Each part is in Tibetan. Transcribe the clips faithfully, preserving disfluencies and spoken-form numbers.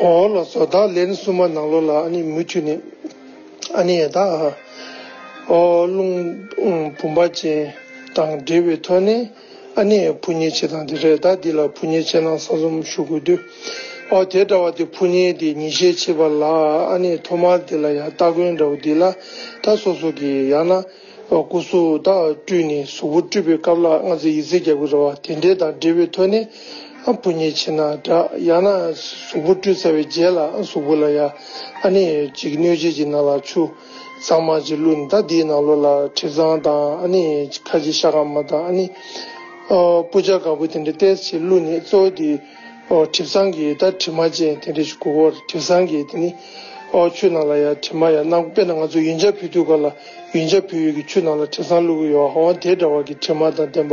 ཨོ་ལགས་སོ། ད་ལན་གསུམ་པ་ནང་ལོགས་ལ་ཨ་ནི་མུ་མཐུད་ནས་ཨ་ནི་ད་ཨོ་རླུང་བུམ་པ་ཅན་དང་འབྲེལ་བའི་ཐོག་ནས་ཨ་ནི་ཕུ་ཉེ་བྱེད་སྟངས་དེ་རེད། ད་འདི་ལ་ཕུ་ཉེ་བྱེད་སྟངས་གསར་རྩོམ་ཞུ་དགོས་དུས། ཨོ་དེ་འདྲ་བ་དེ་ཕུ་ཉེ་དེ་ཉིན་ཤས་ཕྱིན་པ་ལ་ཨ་ནི་ཐོག་མར་དེ་ལ་ཡང་སྟ་གོན་འདྲ་བོ་དེ་ལ་ད་སོ་སོ་གི་ཡང་ན། སྐུ་གཟུགས་དང་བཀྲུས་ནས་གཟུགས་པོ་བཀྲུས་པའི་སྐབས་ལ་ང་ཚོས་ཡི་ཙི་རྒྱག་གི་རེད་བ། དེ་འདྲའི་དང་འབྲེལ་བའི་ཐོག་ནས་ཨ་ཕུ་ཉེ་བྱེད་ན་འདྲ། ཡང་ན་གཟུགས་པོ་བཀྲུས་ཚར་བའི་རྗེས་ལ་ཨ་གཟུགས་པོ་ལ་ཡ་ཨ་ནི་ཅིག་སྣོད་སྤྱད་ཀྱི་ནང་ལ་ཆུ་གཙང་མ་ཅིག་བླུགས་ནས། ད་དེའི་ནང་ལོགས་ལ་དྲི་བཟང་དང་ཨ་ནི་ཁ་ཆེ་ཤ་སྐམ་མ་དང་ཨ་ནི་ཨ་སྤུ་ཆ་དཀར་པོ་དེ་འདྲ་ཏོག་ཙམ་བླུགས་ནས། གཙོ་བོ་དེ་ཨོ་དྲི་བཟང་གི་ད་དྲི་མ་ཅན་དེ་འདྲ་ཞིག་དགོས་ཀྱི་ཡོད་རེད། དྲི་བཟང་གི་དེ་ནི་ཨོ་ཆུ་ནང་ལ་ཡ་དྲི་མ་ཡ་ནང་། དཔེར་ན་ང་ཚོ་ཡོན་ཆབ་ཕུལ་དུས་སྐབས་ལ་ཡོན་ཆབ་ཕུལ་ཡུལ་གྱི་ཆུ་ནང་ལ་དྲི་བཟང་བླུགས་ཀྱི་ཡོད། ཨོ་དེ་འདྲ་བ་གི་དྲི་མ་དང་ལྡན་པ་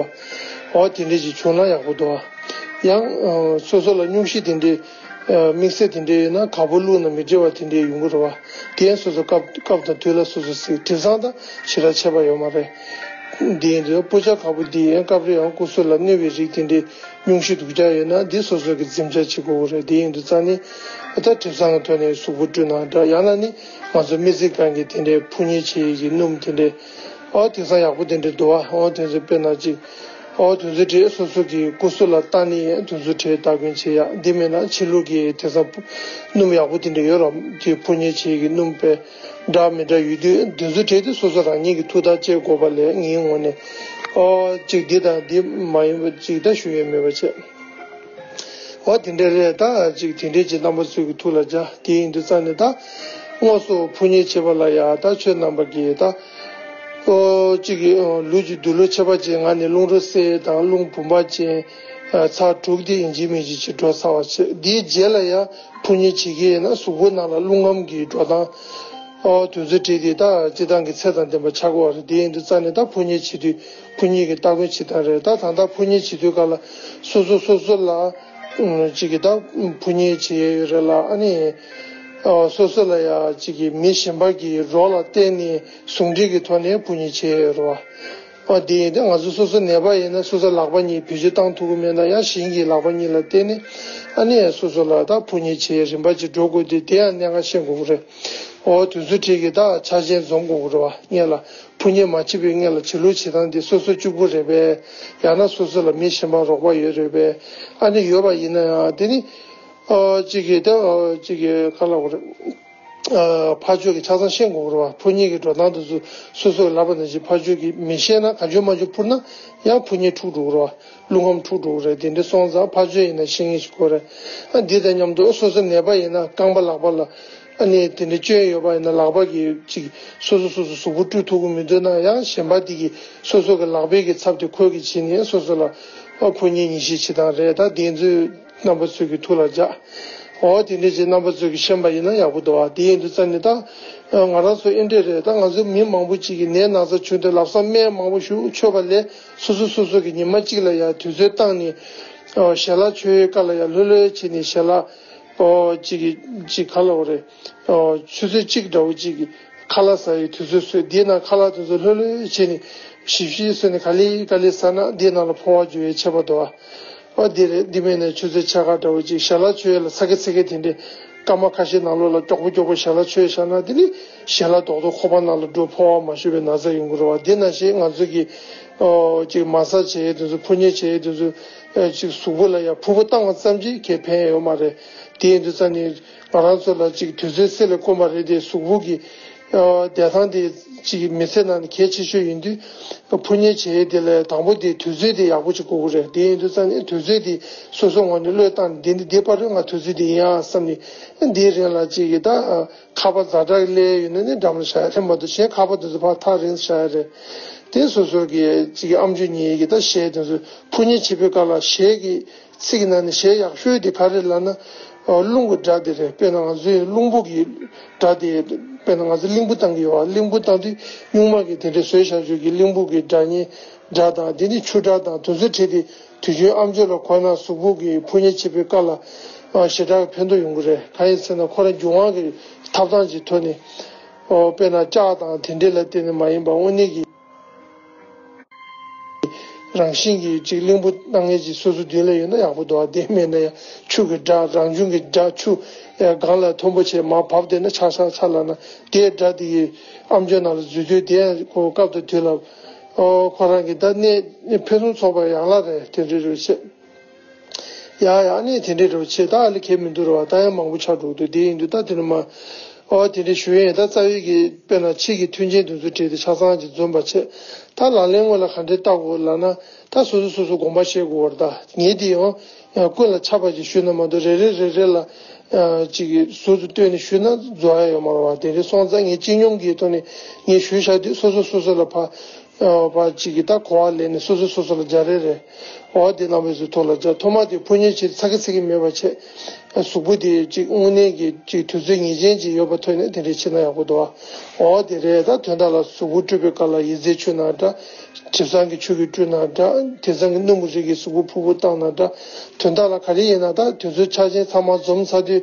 ཨོ་དེ་འདྲ་ཞིག་བྱུང་ན་ཡག་པོ་འདུག་ཨ། ཡང་ཨོ་སོ་སོ་ལ་སྙུང་གཞི་དེ་འདྲའི་ཨོ་དམིགས་བསལ་དེ་འདྲ་ཡོད་ན་དཀར་པོ་བླུགས་ན་མི་འགྲིག་པ་དེ་འདྲ་ཡོང་གི་རེད་བ། དེ་ཡང་སོ་སོ་སྐབས་སྐབས་དང་དུས་ལ་སོ་སོ་གཟིགས། དྲི་བཟང་དང་ཞེ་དྲག་ཁྱད་པར་ཡོད་མ་རེད། འདི་ཡིན་དུས་སྤུ་ཆ་དཀར་པོ་འདི་ཡང་སྐབས་རེ་ཡང་སྐུ་གཟུགས་ལ་གནོད་པའི་རིགས་དེ་འདྲའི་སྙུང་གཞི་སྡུག་ཅག་ཡོད་ན་འདི་སོ་སོ་གི་འཛེམ་བྱ་བྱེད་དགོས་ཀྱི་རེད། འདི་ཡིན་དུས་རྩ་ནས་ད་དྲི་བཟང་གི་ཐོག་ནས་གཟུགས་པོ་བཀྲུས་ན་འདྲ། ཡང་ན་ནི་ང་ཚོ་སྨན་རྩིས་ཁང་གི་དེ་འདྲའི་ཕུ་ཉེ་བྱེད་ཡས་ཀྱི་སྣུམ་དེ་འདྲའི་ཨོ་དེང་སང་ཡག་པོ་དེ་འདྲའི་འདུག་ཨ། ཨོ་དེ་ཚོ་དཔེར་ན་ཅིག་ཨོ་དེ་ཚོ་དྲེད་སོ་སོ་གི་སྐུ་གཟུགས་ལ་བཏགས་ནས་དེ་ཚོ་དྲེད་སྟ་གོན་བྱེད་ཡ། འདི་མེད་ན་ཕྱི་ལུགས་ཀྱི་དེང་སང་སྣུམ་ཡག་པོ་དེ་འདྲ་ཡོད་ར། དེ་ཕུ་ཉེ་བྱེད་ཡས་ཀྱི་སྣུམ་དཔེ་འདྲ་མི་འདྲ་ཡོད་དུས་དེ་ཚོ་དྲེད་དེ་སོ་སོ་རང་ཉིད་ཀྱི་ཐུགས་ཐག་བཅད་དགོས་པ་ལས། ངའི་ངོས་ནས་ཨོ་ཅིག་འདི་དང་འདི་མ་ཡིན་པ་ཅིག་ད་ཞུ་ཡས་མེད་པ་བྱས། ཨོ་དེ་འདྲ་རེད། ད་ཅིག་དེ་འདྲའི་ཅིག་རྣམ་པ་ཚོའི་གི་ཐུགས་ལ་འཇགས། དེ་ཡིན་དུས་རྩ་ནས་ད་དངོས་སུ་ཕུ་ཉེ་བྱེད་པ་ལ་ཡ་ད་ཁྱོད་རྣམ་པ་གིས་ད་ཨོ་ཅིག་གི་ཨོ་ལུས་ཀྱི་འདུག་ལུས་ཁྱད་པར་ཅན་ང་ནི་རླུང་རོ་བསལ་དང་རླུང་བུམ་པ་ཅན་ཨ་ཚར་དྲུག་དེ་ཡིན་གཅིག་མིན་གཅིག་ཅིག་འགྲོ་ཚར་བ་བྱས། དེའི་རྗེས་ལ་ཡ་ཕུ་ཉེ་བྱེད་ཀྱི་ཡིན་ན་གཟུགས་པོ་ནང་ལ་རླུང་ཁམས་ཀྱི་འགྲོ་སྟངས་ཨོ་དུས་ཚོད་བྲིས་ཏེ་ད་སྤྱིར་བཏང་གི་ཚད་དང་ལྡན་པ་ཆགས་ཀྱི་ཡོད་རེད། དེ་ཡིན་དུས་རྩ་ནས་ད་ཕུ་ཉེ་བྱེད་དུས་ཕུ་ཉེ་གི་སྟ་གོན་བྱེད་སྟངས་རེད། ད་ད་ལྟ་ཕུ་ཉེ་བྱེད་དུས་སྐབས་ལ་སོ་སོ་སོ་སོ་ལ་ཨུམ་གཅིག་གི་ད་ཕུ་ཉེ་བྱེད་ཡས་ཡོད་རེད་ལ། ཨ་ནི་ཨོ་སོ་སོ་ལ་ཡ་གཅིག་གི་མི་གཞན་པ་གི་རོ་ལ་བརྟེན་ནས་ཟུང་འབྲེལ་གྱི་ཐོག་ནས་ཕུ་ཉེ་བྱེད་ཡས་ཡོད་རེད་བ། ཨ་དེ་ཡིན་ཏེ་ང་ཚོ་སོ་སོ་ནད་པ་ཡིན་ན་སོ་སོ་ལག་པ་གཉིས་བེད་སྤྱོད་བཏང་ཐུབ་ཀྱི་མེད་ན་ཡང་གཞན་གྱི་ལག་པ་གཉིས་ལ་བརྟེན་ནས་ཨ་ནི་སོ་སོ་ལ་ད་ཕུ་ཉེ་བྱེད་རིམ་པ་ཅིག་འགྲོ་དགོས་དུས་དེ་ཡང་གནད་འགག་ཤེས་དགོས་ཀྱི་རེད། ཨོ་དུས་ཚོད་ཁྲིད་ཀྱི་ད་ཆ་རྐྱེན་འཛོམས་དགོས་ཀྱི་རེད་བ། སྔོན་ལ་ཕུ་ཉེ་མ་བྱེད་པའི་སྔོན་ལ་བྱེད་ལུགས་བྱེད་སྟངས་དེ་སོ་སོ་གཅིག་པུ་རེད་པས། ཡང་ན་སོ་སོ་ལ་མི་གཞན་པ་རོགས་པ་ཡོད་རེད་པས། ཨ་ནི་ཡོད་པ་ཡིན་ན་ཡང་དེ་ནི་ཨོ་གཅིག་གིས་ད་ཨོ་གཅིག་གིས་ག་ལབ་དགོས་རེད། ཨ་ཕར་ཕྱོགས་ཀྱི་ཆ་ཚང་ཤེས་དགོས་རེད་བ། ཕུ་ཉེ་གི་འགྲོ་སྟངས་དེ་ཚོ་སོ་སོ་གི་ལབ་པ་ནང་བཞིན་ཕར་ཕྱོགས་ཀྱིས་མི་ཤེས་ན་གང་བྱུང་མང་བྱུང་ཕུར་ན་ཡང་ཕུ་ཉེ་འཁྲུག་འགྲོ་གི་རེད་བ། རླུང་ཁམས་འཁྲུག་འགྲོ་གི་རེད། དེ་འདྲ་སོང་ཙང་ཕར་ཕྱོགས་ཡིན་ན་ཤེས་ངེས་ཤིག་དགོས་རེད། ཨ་འདི་དང་མཉམ་དུ་སོ་སོ་ནད་པ་ཡིན་ན་རྐང་པ་ལག་པ་ལ་ཨ་ནི་དེ་འདྲ་སྐྱོན་ཡོད་པ་ཡིན་ན་ལག་པ་གིས་ཅིག་སོ་སོ་སོ་སོ་གཟུགས་པོ་བཀྲུ་ཐུབ་ཀྱི་མི་འདུག་ན་ཡང་གཞན་པ་དེ་གིས་སོ་སོ་གི་ལག་པའི་གི་ཚབ་དེ་ཁོས་གིས་བྱས་ནས་སོ་སོ་ལ་ཨ་ཕུ་ཉེ་ཉེས་བཤད་བྱེད་སྟངས་རེད། ད་དེ་ཚོའི་རྣམ་པ་ཚོས་ཀྱི་ཐུགས་ལ་འཇགས། འོ་དེ་འདྲ་ཅིག་རྣམ་པ་ཚོས་ཀྱི་ཤེས་པ་ཡིན་ན་ཡག་པོ་འདུག་ཨ། དེ་ཡིན་དུས་ཙང་ནི་ད་ང་རང་ཚོ་ཨེ་འདྲས་རེད། ད་ང་ཚོ་མི་མང་པོ་ཅིག་གིས་ནད་ན་ཚ་བྱུང་དུས་ལམ་སང་སྨན་མང་པོ་ཞིག་མཆོད་པ་ལས་སོ་སོ་སོ་སོ་གི་ཉི་མ་གཅིག་ལ་ཡ་དུས་ཚོད་བཏང་ནས་ཞལ་ལག་མཆོད་ཡས་ཀ་ལ་ཡ་ལྷོད་ལྷོད་བྱས་ནས་ཞལ་ལག་ཨོ་གཅིག་གི་གཅིག་ག་ལབ་དགོས་རེད། ཨོ་ཆུ་ཚོད་གཅིག་འདྲ་བོ་གཅིག་གི་ཁ་ལག་ཟ་ཡི་དུས་ཚོད་བཟོས། འདིའི་ནང་ཁ་ལག་དེ་ཚོ་ལྷོད་ལྷོད་བྱས་ནས་ཞིབ་ཞིབ་བཟོས་ནས་ག་ལེ་ག་ལེ་ཟ་ན་འདིའི་ནང་ལ་ཕོ་བ་འགྱུར་བའི་ཁྱད་པར་འདུག་ཨ། ཨོ་འདི་རེད། འདི་མེད་ན་ཆུ་ཚོད་ཕྱེད་ཀ་འདྲ་བོ་གཅིག་ཞལ་ལག་མཆོད་ཡས་ལ་ཚ་གི་ཚི་གི་དེ་འདྲའི་སྐར་མ་ཁ་ཤས་ནང་ལོགས་ལ་མགྱོགས་པོ་མགྱོགས་པོ་ཞལ་ལག་མཆོད་བཞག་ན་དེ་ནི་ཞལ་ལག་རྡོག་རྡོག་ཁོག་པ་ནང་ལ་འགྲོ་ཕོ་བ་མ་ཞུ་བའི་ན་ཚ་ཡོང་གི་རེད་བ། འདི་ནང་བཞིན་ང་ཚོ་གི་ཨོ་གཅིག་མ་སཱ་བྱེད་ཡས་དེ་ཚོ་ཕུ་ཉེ་བྱེད་ཡས་དེ་ཚོ་ཨ་གཅིག་གཟུགས་པོ་ལ་ཡ་ཕུར་བུ་བཏང་བ་ཙམ་གྱིས་གས་ཕན་ཡོད་མ་རེད། དེ་ཡིན་དུས་ཙང་ནི་ང་རང་ཚོ་ལ་ཅིག་དུས་ཚོད་གསེར་ལས་དཀོན་པ་རེད་དེ། གཟུགས་པོ་གི་ཨ་བདེ་ཐང་དེ་ཅིག་མི་ཚེ་ནང་ནས་གལ་ཆེ་ཤོས་ཡིན་དུས་ཕུ་ཉེ་བྱེད་ཡས་དེ་ལས་དང་པོ་དེ་དུས་ཚོད་དེ་ཡག་པོ་ཅིག་དགོས་ཀྱི་རེད། དེ་ཡིན་དུས་ཙང་ནི་དུས་ཚོད་དེ་སོ་སོ་ངོས་ནས་བློས་བཏང་ནས་འདི་ནི་འདི་བར་དུ་ང་དུས་ཚོད་དེ་ཡིན་ཨ་བསམ་ནས་འདིའི་རིང་ལ་ཅིག་གི་ད་ཁ་པར་ཛ་དྲག་གི་སླེབས་ཡོད་ན་ནི་འགྲམ་ལ་བཞག་ཡ་རེད་མ་གཏོགས་གཞན་ཁ་པར་དེ་ཚོ་ཕར་ཐག་རིང་བཞག་ཡ་རེད། དེ་སོ་སོ་གི་ཅིག་གི་ཨམ་ཅོག་གཉིས་ཀྱི་ད་གཞས་དེ་ཚོ་ཕུ་ཉེ་བྱེད་པའི་སྐབས་ལ་གཞས་ཀྱི་ཚིག་ནང་ནས་གཞས་ཡག་ཤོས་དེ་ག་རེ་ལབ་ན། ཨོ་རླུང་གི་སྒྲ་དེ་རེད། དཔེར་ན་ང་ཚོའི་རླུང་བུ་གི་སྒྲ་དེ། དཔེར་ན་ང་ཚོ་གླིང་བུ་བཏང་གི་ཡོད་པ། གླིང་བུ་བཏང་དུས་སྨྱུག་མ་གི་དེ་འདྲའི་བཟོས་བཞག་ཆོག་གི་གླིང་བུ་གི་སྒྲ་སྙན་སྒྲ་དང་དེ་ནི་ཆུ་སྒྲ་དང་དེ་ཚོ་བྲིས་ཏེ་དུས་རྒྱུན་ཨམ་ཅོག་ལ་གོན་ན་གཟུགས་པོ་གི་ཕུ་ཉེ་བྱེད་པའི་སྐབས་ལ་ཨ་ཞེ་དྲག་གི་ཕན་ཐོགས་ཡོང་གི་རེད། གང་ཡིན་ཟེར་ན་ཁོ་རང་རྒྱུན་དབང་གི་ཐབས་སྟངས་ཀྱི་ཐོག་ནས་ཨོ་དཔེར་ན་ལྕགས་དང་དེ་འདྲའི་ལ་བརྟེན་ནས་མ་ཡིན་པ་དངོས་གནས་ཀྱི། རང་བཞིན་གྱིས་ཅིག་གླིང་བུ་བཏང་མཁན་ཅིག་སོ་སོ་མདུན་ལ་ཡོད་ན་ཡག་པོ་འདུག་དེ་མེད་ན་ཡང་ཆུ་གི་སྒྲ་རང་བྱུང་གི་སྒྲ་ཆུ་ཨེ་སྒང་ལ་མཐོན་པོ་བྱས་མར་བབས་བསྡད་ན་ཆག་ཆག་ཆག་ལབ་ན་དེའི་སྒྲ་དེ་ཡི་ཨམ་ཅོག་ནང་ལ་འཛུལ་དུས་དེ་ཁོ་སྐབས་དང་དུས་ལ་ཨོ་ཁོ་རང་གི་ད་གནས་ཕུན་སུམ་ཚོགས་པ་ཡག་ལ་རེད། དེ་འདྲ་རེད་བྱས། ཡ་ཡ་ཨ་ནི་དེ་འདྲའི་རེ་བ་ཆེ། ད་ཨ་ལེ་ཁེ་མི་འདུག་རེ་བ། ད་ཡང་མང་པོ་ཆགས་འགྲོ་གི་འདུག་དེ་ཡིན་དུས་ད་དེ་ནི་མ་ཨོ་དེ་འདྲའི་ཞུ་ཡས་ཡིན། ད་རྩ་བའི་གི་དཔེར་ན་ཕྱི་གི་མཐུན་རྐྱེན་དེ་ཚོ་བྲིས་ཏེ་ཆ་ཚང་ཅིག་འཛོམས་པ་བྱས། ད་ལག་ལེན་དངོས་ལ་ག་འདྲའི་བལྟ་དགོས་ལབ་ན་ད་སོ་སོ་སོ་སོ་དགོངས་པ་བཞེས་དགོས་པ་རེད། ད་ངས་དེ་ཡང་ཀུན་ལ་ཆགས་པ་ཅིག་ཞུས་ན་མ་གཏོགས་རེ་རེ་རེ་རེ་ལ་ཅིག་གི་ཟུར་དུ་བཏོན་ནས་ཞུས་ན་རྫོགས་ཡ་ཡོད་མ་རེད་བ། དེ་འདྲའི་སོང་ཙང་ངས་སྤྱི་སྙོམས་ཀྱི་ཐོག་ནས་ངས་ཞུས་བཞག་དུས་སོ་སོ་སོ་སོ་ལ་ཕ། པ་གཅིག་གིས་ད་གོ་བ་ལེན་ནས་སོ་སོ་སོ་སོ་ལ་སྦྱར་རེ་རེད། འོ་དེ་རྣམ་པའི་ཚོའི་ཐོག་ལ་སྦྱར། ཐོག་མ་དེ་ཕོ་ཉའི་ཆེད་དུ་ཚ་གི་ཚིག་གི་མེད་པ་བྱས། གཟུགས་པོ་དེ་གཅིག་དངོས་གནས་ཀྱི་གཅིག་དུས་ཚོད་ངེས་ཅན་ཅིག་ཡོད་པ་ཐོག་ནས་དེ་འདྲའི་བྱེད་ན་ཡག་པོ་འདུག་ཨ། འོ་དེ་རེད། ད་དོན་དག་ལ་གཟུགས་པོ་བཀྲུས་པའི་སྐབས་ལ་ཡི་ཙི་བཀྲུས་ན་འདྲ། དྲི་བཟང་གི་ཆུ་གིས་བཀྲུས་ན་འདྲ། དྲི་བཟང་གི་སྣུམ་གྱི་རིགས་ཀྱིས་གཟུགས་པོ་ཕུར་བུ་བཏང་ན་འདྲ། དོན་དག་ལ་ག་རེ་ཡིན་ན་ད་དུས་ཚོད་ཆ་ཅན་ཚང་མ་འཛོམས་ཚར་དུས་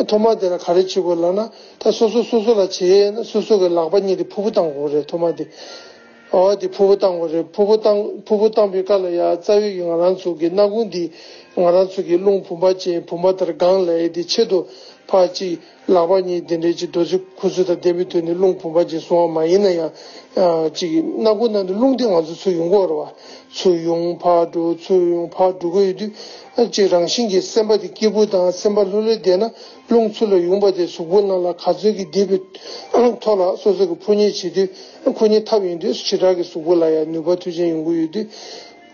ཐོག་མ་དེ་ལ་ག་རེ་བྱེད་དགོས་ལབ་ན་ད་སོ་སོ་སོ་སོ་ལ་བྱེད་ཡས་ན་སོ་སོ་གི་ལག་པ་གཉིས་དེ་ཕུར་བུ་བཏང་དགོས་རེད། ཐོག་མ་དེ། ཨོ་དེ་ཕུར་བུ་བཏང་དགོས་རེད། ཕུར་བུ་བཏང་ཕུར་བུ་བཏང་པའི་སྐབས་ལ་ཡ་རྩ་བའི་གི་ང་རང་ཚོ་གི་སྣ་ཁུང་འདི་ང་རང་ཚོ་གི་རླུང་བུམ་པ་ཅན་བུམ་པ་ལྟར་གང་ལ་ཡ་དེ་ཆེད་དུ་ཕར་ཅིག་ལག་པ་གཉིས་དེ་འདྲའི་ཅིག་རྡོ་རྗེ་ཁུ་ཚུར་དང་ལྡན་པའི་དོན་ནི་རླུང་བུམ་པ་ཅན་བཟུང་བ་མ་ཡིན་ན་ཡང་ཅིག་གི་སྣ་ཁུང་ནང་དུ་རླུང་དེ་ང་ཚོ་ཚུར་ཡོང་གི་ཡོད་རེད་བ། ཚུར་ཡོང་ཕར་འགྲོ་ཚུར་ཡོང་ཕར་འགྲོ་གི་ཡོད་དུས་ཅིག་རང་བཞིན་གྱི་སེམས་པ་དེ་སྐྱིད་པོ་དང་སེམས་པ་ལྷོད་ལྷོད་བསྡད་ན། རླུང་ཚུར་ལ་ཡོང་པ་དེ་གཟུགས་པོ་ནང་ལ་ག་ཚོད་ཀྱི་བསྡད་པའི་ཐོག་ལ་སོ་སོ་གི་ཕོ་ཉའི་བྱེད་དུས་ཁོ་ཉིད་ཐབས་ཡིན་དུས་ཞེ་དྲག་གི་གཟུགས་པོ་ལ་ཡང་ནུས་པ་མཐུ་ཆེན་ཡོང་གི་ཡོད་དུས།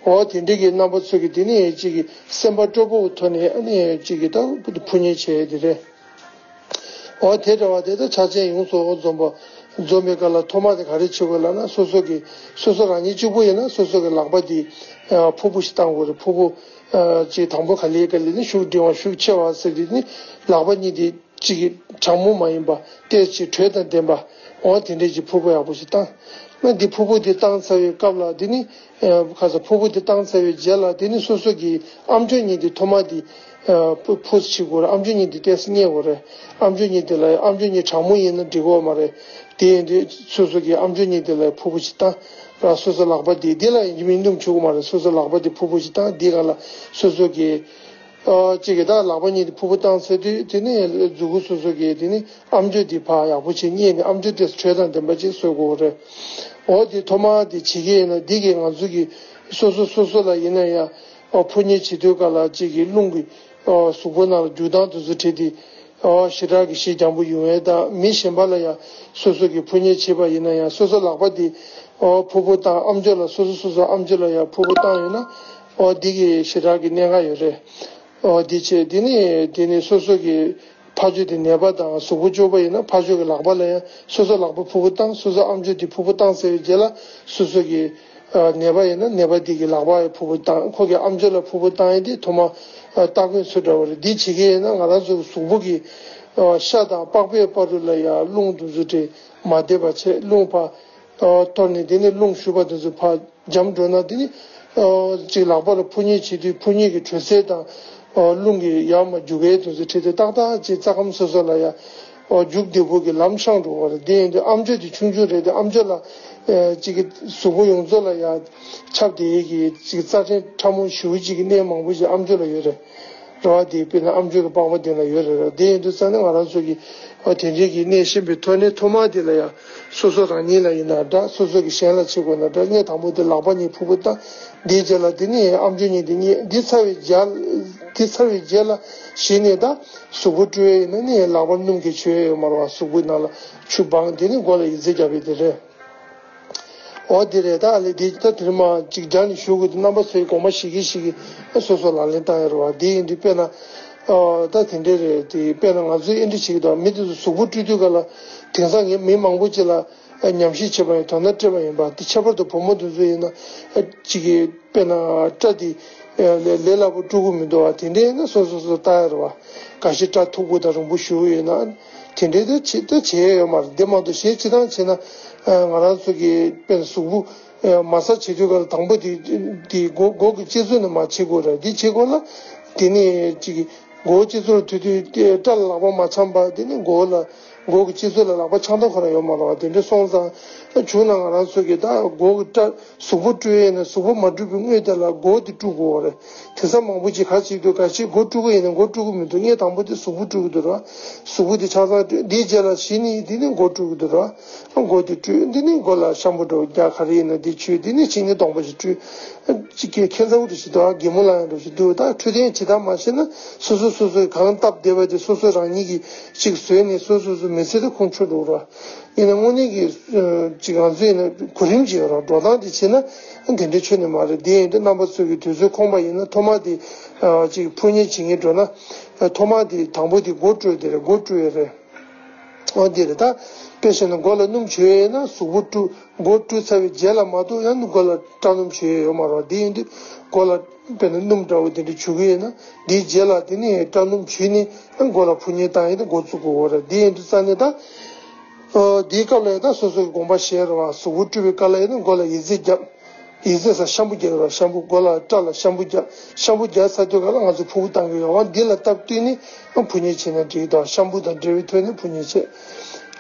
འོ་དེ་འདྲ་གི་རྣམ་པ་ཚོ་གི་དེ་ནས་གཅིག་གི་སེམས་པ་སྤྲོ་པོའི་ཐོག་ནས་ཨ་ནི་གཅིག་གི་ད་ཕོ་ཉའི་བྱེད་དེ་རེད། འོ་དེ་འདྲ་བ་དེ་ད་ཆ་ཅན་ཡོངས་སུ་འཛོམས་པ་འཛོམས་པའི་སྐབས་ལ་ཐོག་མ་དེ་ག་རེ་བྱེད་དགོས་ལབ་ན་སོ་སོ་གི་སོ་སོ་རང་ཉིད་གཅིག་པུ་ཡིན་ན་སོ་སོ་གི་ལག་པ་དེ་ཕུར་བུ་ཞིག་བཏང་དགོས་རེད། ཕུར་བུ་ཅིག་དང་པོ་ག་ལེ་ག་ལེ་ནི་ཤུགས་འབྲིང་བ་ཤུགས་ཆེ་བ་ཟེར་དེ་ནི་ལག་པ་གཉིས་དེ། གཅིག་གིས་གྲང་མོ་མ་ཡིན་པ་ཏོག་ཙམ་དྲོད་དང་ལྡན་པ། འོ་དེ་འདྲས་ཀྱི་ཕུར་བུ་ཡག་པོ་ཞིག་བཏང་། ཨ་འདི་ཕུར་བུ་དེ་བཏང་ཚར་བའི་སྐབས་ལ་དེ་ནི་ཁ་ས་ཕུར་བུ་དེ་བཏང་ཚར་བའི་རྗེས་ལ་དེ་ནི་སོ་སོ་གི་ཨམ་ཅོག་གཉིས་དེ་ཐོག་མ་དེ་ཕུ་ཕུ་ཞིག་དགོས་རེད། ཨམ་ཅོག་གཉིས་དེ་ཏོག་ཙམ་མཉེ་དགོས་རེད། ཨམ་ཅོག་གཉིས་དེ་ལ་ཨམ་ཅོག་གཉིས་གྲང་མོ་ཡིན་ན་འགྲིག་གི་མ་རེད། དེ་ཡིན་དུས་སོ་སོ་གི་ཨམ་ཅོག་གཉིས་དེ་ལ་ཕུར་བུ་ཞིག་བཏང་། ར་སོ་སོ་ལག་པ་དེ་དེ་ལ་ཡིན་གཅིག་མིན་གཉིས་བྱུག་གི་མ་རེད། སོ་སོ་ལག་པ་དེ་ཕུར་བུ་ཞིག་བཏང་། དེའི་སྒང་ལ་སོ་སོ་གི་ཨ་གཅིག་གིས་ད་ལག་པ་གཉིས་དེ་ཕུར་བུ་བཏང་ཚར་དུས་དེ་ནས་མཛུ་གུ་སོ་སོ་གིས་དེ་ནས་ཨམ་ཅོག་དེ་ཕར་ཡག་པོ་བྱས་མཉེ་ནས་ཨམ་ཅོག་དེ་དྲོད་དང་ལྡན་པ་ཅིག་བཟོ་དགོས་རེད། འོ་དེ་ཐོག་མར་དེ་བྱེད་ཀྱི་ཡིན་ན་འདི་གིས་ང་ཚོ་གི་སོ་སོ་སོ་སོ་ལ་ཡིན་ན་ཡང་ཨ་ཕོ་ཉའི་བྱེད་དུས་སྐབས་ལ་གཅིག་གི་རླུང་གི་ཨ་གཟུགས་པོ་ནང་ལ་རྒྱུ་སྟངས་དེ་ཚོ་བྲིས་ཏེ་ཨ་ཞེ་དྲག་གི་ཞེ་སྡང་པོ་ཡོང་ཡས་དང་མི་གཞན་པ་ལ་ཡང་སོ་སོ་གི་ཕོ་ཉའི་བྱེད་པ་ཡིན་ན་ཡང་སོ་སོ་ལག་པ་དེ་ཨ་ཕུར་བུ་བཏང་ཨམ་ཅོག་ལ་སོ་སོ་སོ་སོ་ཨམ་ཅོག་ལ་ཡང་ཕུར་བུ་བཏང་ཡོད་ན་ཨ་འདི་གི་ཞེ་དྲག་གི་གནད་འགག་ཡོད་རེད། ཨོ་དེ་བྱས་དེ་ནས་དེ་ནས་སོ་སོ་གི་ཕར་ཕྱོགས་དེ་ནད་པ་དང་གཟུགས་པོ་སྐྱོ་པོ་ཡིན་ན་ཕར་ཕྱོགས་ཀྱི་ལག་པ་ལ་ཡང་སོ་སོ་ལག་པ་ཕུར་བུ་བཏང་། སོ་སོ་ཨམ་ཅོག་དེ་ཕུར་བུ་བཏང་ཚར་བའི་རྗེས་ལ་སོ་སོ་གི་ཨ་ནད་པ་ཡིན་ན་ནད་པ་དེ་གི་ལག་པ་ཡང་ཕུར་བུ་བཏང་། ཁོ་གི་ཨམ་ཅོག་ལ་ཕུར་བུ་བཏང་ཡས་དེ་ཐོག་མ་ཨ་སྟ་གོན་ཚུལ་འདྲ་བོ་རེད། འདི་བྱེད་ཀྱི་ཡིན་ན་ང་རང་ཚོ་གི་གཟུགས་པོ་གི་ཨ་ཤ་དང་པགས་པའི་བར་དུ་ལ་ཡང་རླུང་དེ་ཚོ་དེ་མ་བསྡད་པ་བྱས་རླུང་ཕར་ཨ་གཏོར་ནས་དེ་ནས་རླུང་ཞུགས་པ་དེ་ཚོ་ཕར་འཇམ་འགྲོ་ན་དེ་ནི་ཨ་ཅིག་ལག་པ་ལ་ཕུ་ཉེ་བྱེད་དུས་ཕུ་ཉེ་གི་དྲོད་ཚད་དང་ཨ་རླུང་གི་ཡར་མར་རྒྱུག་པའི་དུས་ཚོད་ཁྲིད་དེ་ཏག་ཏག་ཅིག་རྩ་ཁམས་སོ་སོ་ལ་ཡ་ཨ་རྒྱུག་བདེ་པོ་གི་ལམ་བཤངས་འགྲོ་བ་རེད། དེ་ཡིན་དུས་ཨམ་ཅོག་དེ་ཆུང་ཆུང་རེད་དེ་ཨམ་ཅོག་ལ་ཨ་ཅིག་གི་གཟུགས་པོ་ཡོངས་རྫོགས་ལ་ཡ་ཁྱབ་བསྡད་ཀྱི་ཅིག་རྩ་ཕྲན་ཕྲ་མོ་ཞེ་པོ་ཅིག་གི་གནས་མང་པོ་ཞིག་ཨམ་ཅོག་ལ་ཡོད་རེད། རེད་བ། དེ་དཔེར་ན་ཨམ་ཅོག་གི་པགས་པ་དེ་ལ་ཡོད་རེད་ར། དེ་ཡིན་དུས་ཙང་ནས་ང་རང་ཚོ་གིས་ཨ་དེ་འདྲའི་གི་གནས་ཤེས་པའི་ཐོག་ནས་ཐོག་མ་དེ་ལ་ཡང་སོ་སོ་རང་ཉིད་ལ་ཡིན་ན་འདྲ་སོ་སོ་གི་གཞན་ལ་བྱེད་དགོས་ན་འདྲ་གནས་དང་པོ་དེ་ལག་པ་གཉིས་ཕུར་བུ་བཏང་། དེའི་རྗེས་ལ་དེ་ནས་ཨམ་ཅོག་གཉིས་དེ་གཉིས་འདི་ཚར་བའི་རྗེས་འདི་ཚར་བའི་རྗེས་ལ་གཞི་ནས་ད་གཟུགས་པོ་བཀྲུ་ཡས་ཡིན་ན་ནི་ལག་པ་སྣུམ་གྱིས་བྱུག་ཡས་ཡོད་མ་རེད་བ། གཟུགས་པོའི་ནང་ལ་ཆུ་སྦངས་དེ་ནི་མགོ་ལ་ཡི་ཙི་བརྒྱབ་ཡས་དེ་རེད། འོ་དེ་རེད། ད་ཨ་ལེ་དེ་ད་དེ་རིང་མ་ཅིག་སྦྱང་ནས་ཞུ་དགོས་དུས་རྣམ་པ་ཚོས་དགོངས་པ་བཞེས་ཀྱིན་བཞེས་ཀྱིན་སོ་སོ་ལག་ལེན་བསྟར་ཡ་རེད་བ། དེ་ཡིན་དུས་དཔེར་ན་ཨ་ད་དེ་འདྲས་རེད། དེ་དཔེར་ན་ང་ཚོས་ཨེ་འདྲ་བྱེད་ཀྱི་འདུག་མི་དེ་ཚོ་གཟུགས་པོ་བཀྲུས་དུས་ག་ལ་དེང་སང་ངས་མི་མང་པོ་ཅིག་ལ་ཨ་ཉམས་ཞིབ་བྱས་པ་ཡིན། དོ་སྣང་སྤྲད་པ་ཡིན་པ། དེ་ཁྱད་པར་དུ་བུ་མོ་དེ་ཚོ་ཡིན་ན་ཨ་ཅིག་གི་དཔེར་ན་སྐྲ་དེ་ཨ་ལས་ལས་སླ་པོ་བཀྲུ་གི་མི་འདུག་བ། དེ་འདྲས་ཡིན་ན་སོ་སོ་སོ་བལྟ་ཡ་རེད་བ། ག་ཤེད་སྐྲ་མཐུག་པོ་དང་རིང་པོ་ཞེ་པོ་ཡོད་ན་དེ་འདྲས་དེ་བྱེད་དེ་བྱེད་ཡ་ཡོད་མ་རེད། དེ་མ་གཏོགས་གཞན་སྤྱིར་བཏང་བྱས་ན་ཨ་ང་རང་ཚོ་གི་དཔེར་ན་གཟུགས་པོ་མ་སག་བྱེད་དུས་ག་ལ་དང་པོ་དེ་དེ་མགོ་མགོ་གི་སྤྱི་གཙུག་ནས་མར་བྱེད་དགོས་རེད། དེ་བྱེད་དགོས་ལ་དེ་ནས་ཅིག་མགོ་སྤྱི་གཙུག་ལ་ཐུག་དུས་དེ་སྐྲ་ལ་ལག་པ་མ་འཆང་བར་དེ་ནས་མགོ་ལ་ མགོ་གི་སྤྱི་ཚོགས་ལ་ལག་པ་འཆང་ཐབས་ཁོ་རང་ཡོད་མ་རེད་བ། དེ་འདྲ་སོང་ཙང་བྱུང་ན་ང་རང་ཚོ་གི་ད་མགོ་གི་སྐྲ་གཟུགས་པོ་བཀྲུ་ཡས་ནས་གཟུགས་པོ་མ་བཀྲུས་པའི་སྔོན་དེ་ལ་མགོ་དེ་བཀྲུ་དགོས་བ་རེད། དེང་སང་མང་པོ་ཅིག་ག་ཅིག་འདུག་ག་ཅིག་མགོ་བཀྲུ་གི་ཡིན་ན་མགོ་བཀྲུ་གི་མི་འདུག་ངས་དང་པོ་དེ་གཟུགས་པོ་བཀྲུ་གི་འདུག་ར། གཟུགས་པོ་དེ་ཆ་ཚང་བཀྲུས། འདིའི་རྗེས་ལ་གཞི་ནས་འདི་ནས་མགོ་བཀྲུ་གི་འདུག་ར། མགོ་དེ་བཀྲུས། འདི་ནས་མགོ་ལ་ཤམ་པུ་འདྲ་བོ་རྒྱག། ག་རེ་ཡིན་ན་འདི་བྱུགས། འདི་ནས་ཕྱི་ནས་གདོང་པ་ཞིག་བཀྲུས། ཅིག་གི་ཁྱད་མཚར་པོ་འདྲ་ཞིག་འདུག་ཨ། གད་མོ་ལ་ཡང་འདྲ་ཞིག་འདུག་ད་འཕྲོད་བསྟེན་བྱེད་སྟངས་མ་ཤེས་ན་སོ་སོ་སོ་སོས་གང་སྟབས་བདེ་བ་དེ་སོ་སོ་རང་ཉིད་ཀྱིས་ཅིག་བཟོས་ནས་སོ་སོ་སོ་མི་ཚེ་དེ་ཁུངས་འཁྱོལ་འགྲོ་ར། ཡིན་ན་དངོས་གནས་ཀྱི་ཅིག་ང་ཚོ་ཡིན་ན་གོ་རིམ་ཅིག་ཡོད་ར། འགྲོ་སྟངས་དེ་བྱས་ན་དེ་འདྲའི་ཆོས་ནི་མ་རེད། དེ་ཡིན་དུས་རྣམ་པ་ཚོ་གི་དུས་ཚོད་ཁོམ་པ་ཡིན་ན་ཐོག་མ་དེ་ཅིག་ཕོ་ཉ་བྱེད་མཁན་འགྲོ་ན་ཐོག་མ་དེ་དང་པོ་དེ་མགོ་བཀྲུས་དེ་རེད། མགོ་བཀྲུས་ཡོད་རེད། འོ་འདི་རེད་ད། དཔེ་བཞག་ན་མགོ་ལ་སྣུམ་བྱུག་ཡས་ན་གཟུགས་པོ་བཀྲུ། མགོ་བཀྲུས་ཚར་བའི་རྗེས་ལ་མ་གཏོགས་ཡང་མགོ་ལ་སྐྲ་སྣུམ་བྱུག་ཡས་ཡོད་མ་རེད། འདི་ཡིན་དུས་མགོ་ལ་དཔེར་ན་སྣུམ་འདྲ་བོ་དེ་འདྲ་བྱུག་གི་ཡོད་ན་འདིའི་རྗེས་ལ་དེ་ནས་སྐྲ་སྣུམ་བྱུགས་ནས་མགོ་ལ་ཕོ་ཉ་བཏང་ཡས་དེ་མགོ་བཙུགས་དགོས་རེད། འདི་ཡིན་དུས་རྩ་ནས་ད། འདིའི་སྐབས་ལ་ཡང་ད་སོ་སོའི་དགོངས་པ་བཞེས་རོགས། གཟུགས་པོ་བཀྲུས་པའི་སྐབས་ལ་ཡིན་ན་མགོ་ལ་ཡི་ཙི་བརྒྱབ། ཡི་ཙི་ཟེར་ཤམ་པུ་རྒྱག་རོགས། ཤམ་པུ་མགོ་ལ་སྐྲ་ལ་ཤམ་པུ་རྒྱག་ཤམ་པུ་རྒྱག་ཚར་དུས་སྐབས་ལ་ང་ཚོ་ཕུ་བོ་བཏང་གི་ཡོད་པ་འདི་ལ་སྟབས་བསྟུན་ནས་ཕུ་ཉལ་བྱས་ན་འགྲིག་གི་འདུག་ཤམ་པུ་དང་འབྲེལ་བའི་ཐོག་ནས་ཕུ་ཉལ་བྱས།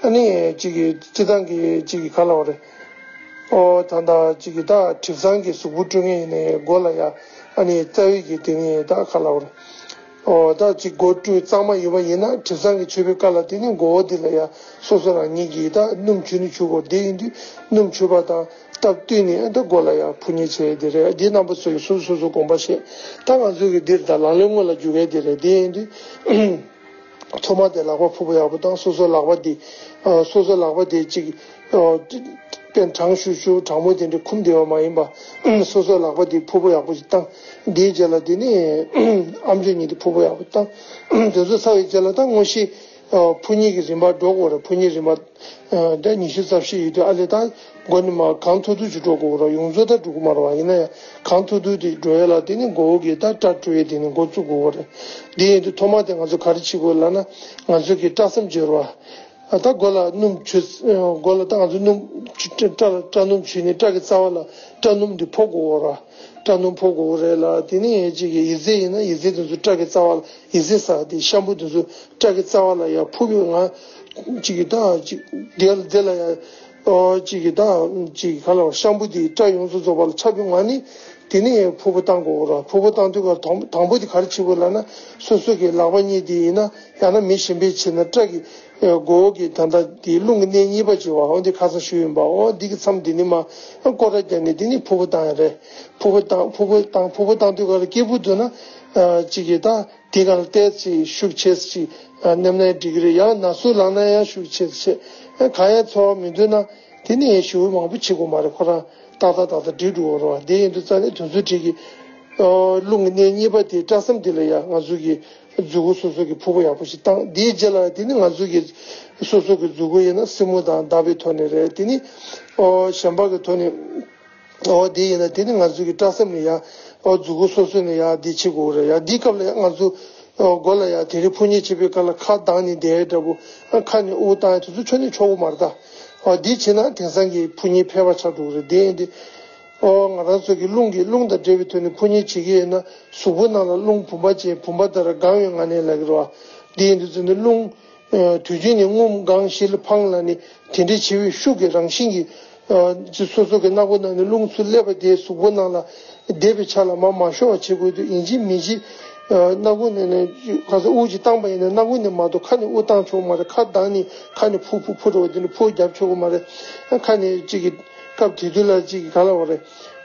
ཨ་ནི་གཅིག་གི་སྤྱི་བཏང་གི་གཅིག་གི་ག་ལབ་དགོས་རེད། ཨོ་ད་ད་གཅིག་གི་ད་དྲི་བཟང་གི་གཟུགས་པོ་བཀྲུ་མཁན་ཡིན་ནའི་མགོ་ལ་ཡ་ཨ་ནི་རྩ་བའི་གི་དེ་ནི་ད་ག་ལབ་དགོས་རེད། ཨོ་ད་གཅིག་མགོ་བཀྲུས་གཙང་མ་ཡོད་པ་ཡིན་ན་དྲི་བཟང་གི་མཆོད་པའི་སྐབས་ལ་དེ་ནི་མགོ་བོ་དེ་ལ་ཡ་སོ་སོ་རང་ཉིད་ཀྱིས་ད་སྣུམ་བྱུགས་ནི་བྱུགས་དགོས། དེ་ཡིན་དུས་སྣུམ་བྱུགས་པ་དང་སྟབས་བསྟུན་ནས་ཨ་ད་མགོ་ལ་ཡ་ཕུ་ཉལ་བྱས་དེ་རེད། འདི་རྣམ་པ་ཚོ་གི་སོ་སོ་སོ་སོ་དགོངས་པ་བཞེས། ད་ང་ཚོ་གི་འདིར་ད་ལག་ལེན་དངོས་ལ་འཇུག་མཁན་དེ་རེད། དེ་ཡིན་དུས། ཐོག་མ་དེ་ལག་པ་ཕུ་བོ་ཡག་པོ་བཏང་། སོ་སོ་ལག་པ་དེ་ཨ་སོ་སོ་ལག་པ་དེ་གཅིག་ཨ་དཔེ་གྲང་ཤུར་ཤུར་གྲང་མོ་དེ་འདྲ་ཁུམ་བསྡད་པ་མ་ཡིན་པ། སོ་སོ་ལག་པ་དེ་ཕུ་བོ་ཡག་པོ་ཞིག་བཏང་། དེའི་རྗེས་ལ་དེ་ནས་ཨམ་ཅོག་གཉིས་དེ་ཕུ་བོ་ཡག་པོ་བཏང་། དེ་ཚོ་ཚར་བའི་རྗེས་ལ་ད་དངོས་གཞི་ཨ་ཕུ་ཉལ་གྱི་རིམ་པ་འགྲོ་དགོས་རེད། ཕུ་ཉལ་རིམ་པ། ཨ་ད་ཉི་ཤུ་རྩ་བཞི་ཡོད་དུས་ཨ་ལས་ད་མགོ་ནས་མར་གང་ཐུབ་ཐུབ་ཅིག་འགྲོ་དགོས་རེད། ཡོངས་རྫོགས་ད་འགྲོ་གི་མ་རེད་པ། ཡིན་ན་ཡང་གང་ཐུབ་ཐུབ་དེ་འགྲོ་ཡས་ལ་དེ་ནས་མགོ་བོ་གི་ད་སྐྲ་བཀྲུ་ཡས་དེ་ནས་འགོ་བཙུགས་དགོས་རེད། དེ་ཡིན་དུས་ཐོག་མ་དེ་ང་ཚོ་ག་རེ་བྱེད་དགོས་ལབ་ན་ང་ཚོ་གི་སྐྲ་སེམས་བྱེད་རོགས། ཨ་ད་མགོ་ལ་སྣུམ་བྱུགས། མགོ་ལ་ད་ང་ཚོ་སྣུམ་སྐྲ་ལ་སྐྲ་སྣུམ་བྱུགས་ནས་སྐྲ་གི་རྩ་བ་ལ་སྐྲ་སྣུམ་དེ་ཕོག་དགོས་རེད། སྐྲ་སྣུམ་ཕོག་དགོས་རེད་ལ། དེ་ནས་ཅིག་གི་ཡི་ཙི་ཡིན་ན་ཡི་ཙི་དེ་ཚོ་སྐྲ་གི་རྩ་བ་ལ་ཡི་ཙི་ཟེར་དེ་ཤམ་པུ་དེ་ཚོ་སྐྲ་གི་རྩ་བ་ལ་ཡར་ཕུབ་པའི་ངང་ཅིག་གི་ད་ཅིག་དེ་ལ་དེ་ལ་ཡར་ཨོ་ཅིག་གི་ད་ཅིག་ག་ལ་ཤམ་པུ་དེ་སྐྲ་ཡོངས་སུ་རྫོགས་པ་ལ་ཁྱབ་པའི་ངང་ནས་དེ་ནས་ཕུ་བོ་བཏང་དགོས་རེད། ཕུ་བོ་བཏང་དུས་ཀ་དང་དང་པོ་དེ་ག་རེ་བྱེད་དགོས་ལབ་ན་སོ་སོ་གི་ལག་པ་གཉིས་དེ་ཡིན་ན་ཡང་ན་མི་གཞན་པས་བྱས་ན་སྐྲ་གི་མགོ་བོ་གི་ད་ལྟ་དེ་རླུང་གི་གནས་གཉིས་པ་ཅིག་བ་འོ་འདི་ཁ་སང་ཞུས་ཡིན་པ། འོ་འདི་གི་མཚམས་འདི་ནི་མ་སྐོར་ར་བརྒྱབ་ནས་འདི་ནི་ཕུ་བོ་བཏང་ཡ་རེད། ཕུ་བོ་བཏང་ཕུ་བོ་བཏང་ཕུ་བོ་བཏང་དུས་ག་ལ་སྐྱིད་པོ་འདུག་ན་ཅིག་གི་ད་དེ་ག་ལ་ཏོག་ཙམ་ཤུགས་ཆེ་ཙམ་ཅིག་མནན་ན་འགྲིག་གི་རེད། ཡང་ན་ཟུག་ལངས་ན་ཡང་ཤུགས་ཆེ་ཙམ་བྱེད། གང་ཡང་ཚོར་བ་མི་འདུག་ན་དེ་ནི་ཡང་ཞེ་པོ་མང་པོ་བྱེད་དགོས་མ་རེད། ཁོ་རང་ཏག་ཏག་ཏག་ཏག་འགྲིག་འགྲོ་གི་རེད་བ། དེ་ཡིན་དུས་རྩ་ནས་དུས་ཚོད་འགྲིག་གི་རླུང་གི་གནས་གཉིས་པ་དེ་སྐྲ་སེམས་དེ་ལ་ཡང་ང་ཚོ་གི་མཛུ་གུ་སོ་སོ་གི་ཕུ་བོ་ཡག་པོ་ཞིག་བཏང་། དེའི་རྗེས་ལ་དེ་ནི་ང་ཚོ་གི་སོ་སོ་གི་མཛུ་གུ་ཡིན་ན་སེན་མོ་དང་བརྡབ་པའི་ཐོག་ནས་རེད། དེ་ནི་ཨོ་གཞན་པ་གི་ཐོག་ནས་ཨོ་དེ་ཡིན་ན་དེ་ནི་ང་ཚོ་གི་སྐྲ་སེམས་ནས་ཡང་ཨོ་མཛུ་གུ་སོ་སོ་ནས་ཡང་དེ་བྱེད་དགོས་རེད། ཡང་དེའི་སྐབས་ལ་ཡང་ང་ཚོ་ཨོ་མགོ་ལ་ཡང་དེ་རིང་ཕུ་ཉལ་བྱེད་པའི་སྐབས་ལ་ཁ་གདངས་ནས་བསྡད་འདྲ་པོ། ཁ་ནས་དབུགས་བཏང་ཡ་དེ་ཚོ་ཁྱོན་ནས་ཆོག་གི་མ་རེད་ད། ཨོ་དེ་བྱས་ན་དེང་སང་གི་ཕུ་ཉལ་ཕལ་པ་ཆགས་འགྲོ་གི་རེད། དེ་ཡིན་དུས། ཨོ་ང་རང་ཚོ་གི་རླུང་གི་རླུང་དང་འབྲེལ་བའི་ཐོག་ནས་ཕུ་ཉལ་བྱེད་ཀྱི་ཡོད་ན་གཟུགས་པོ་ནང་ལ་རླུང་བུམ་པ་ཅན་བུམ་པ་ལྟར་གང་ཡོད་ང་ནས་ལབ་ཀྱི་རེད་བ། འདི་ཡིན་དུས་ཚོད་ནས་རླུང་དུས་རྒྱུན་ནས་རྔུབ་གང་ཞིག་ལ་འཕངས་ལ་ནི་དེ་འདྲའི་བྱེད་པའི་ཤུགས་ཀྱི་རང་བཞིན་གྱིས་ཅི་སོ་སོ་གི་སྣ་སྒོ་ནང་ནས་རླུང་ཚུར་སླེབས་པ་དེ་གཟུགས་པོ་ནང་ལ་བསྡད་པའི་ཆ་ལ་མར་མ་ཤོར་བ་བྱེད་དགོས་དུས་ཡིན་གཅིག་མིན་གཅིག་སྣ་སྒོ་ནས་ནས་ག་ཚོད་དབུགས་ཅིག་བཏང་པ་ཡིན་ན་སྣ་སྒོ་ནས་མ་གཏོགས་ཁ་ནས་དབུགས་བཏང་ཆོག་མ་རེད། ཁ་གདངས་ནས་ཁ་ནས་ཕུ་ཕུ་ཕུ་འགྲོ་བ་དེ་ནི་ཕུ་རྒྱབ་ཆོག་གི་མ་རེད། ཁ་ནས་ཅིག་གི་སྐབས་དེ་དུས་ལ་ཅིག་ག་ལ་བ་རེད།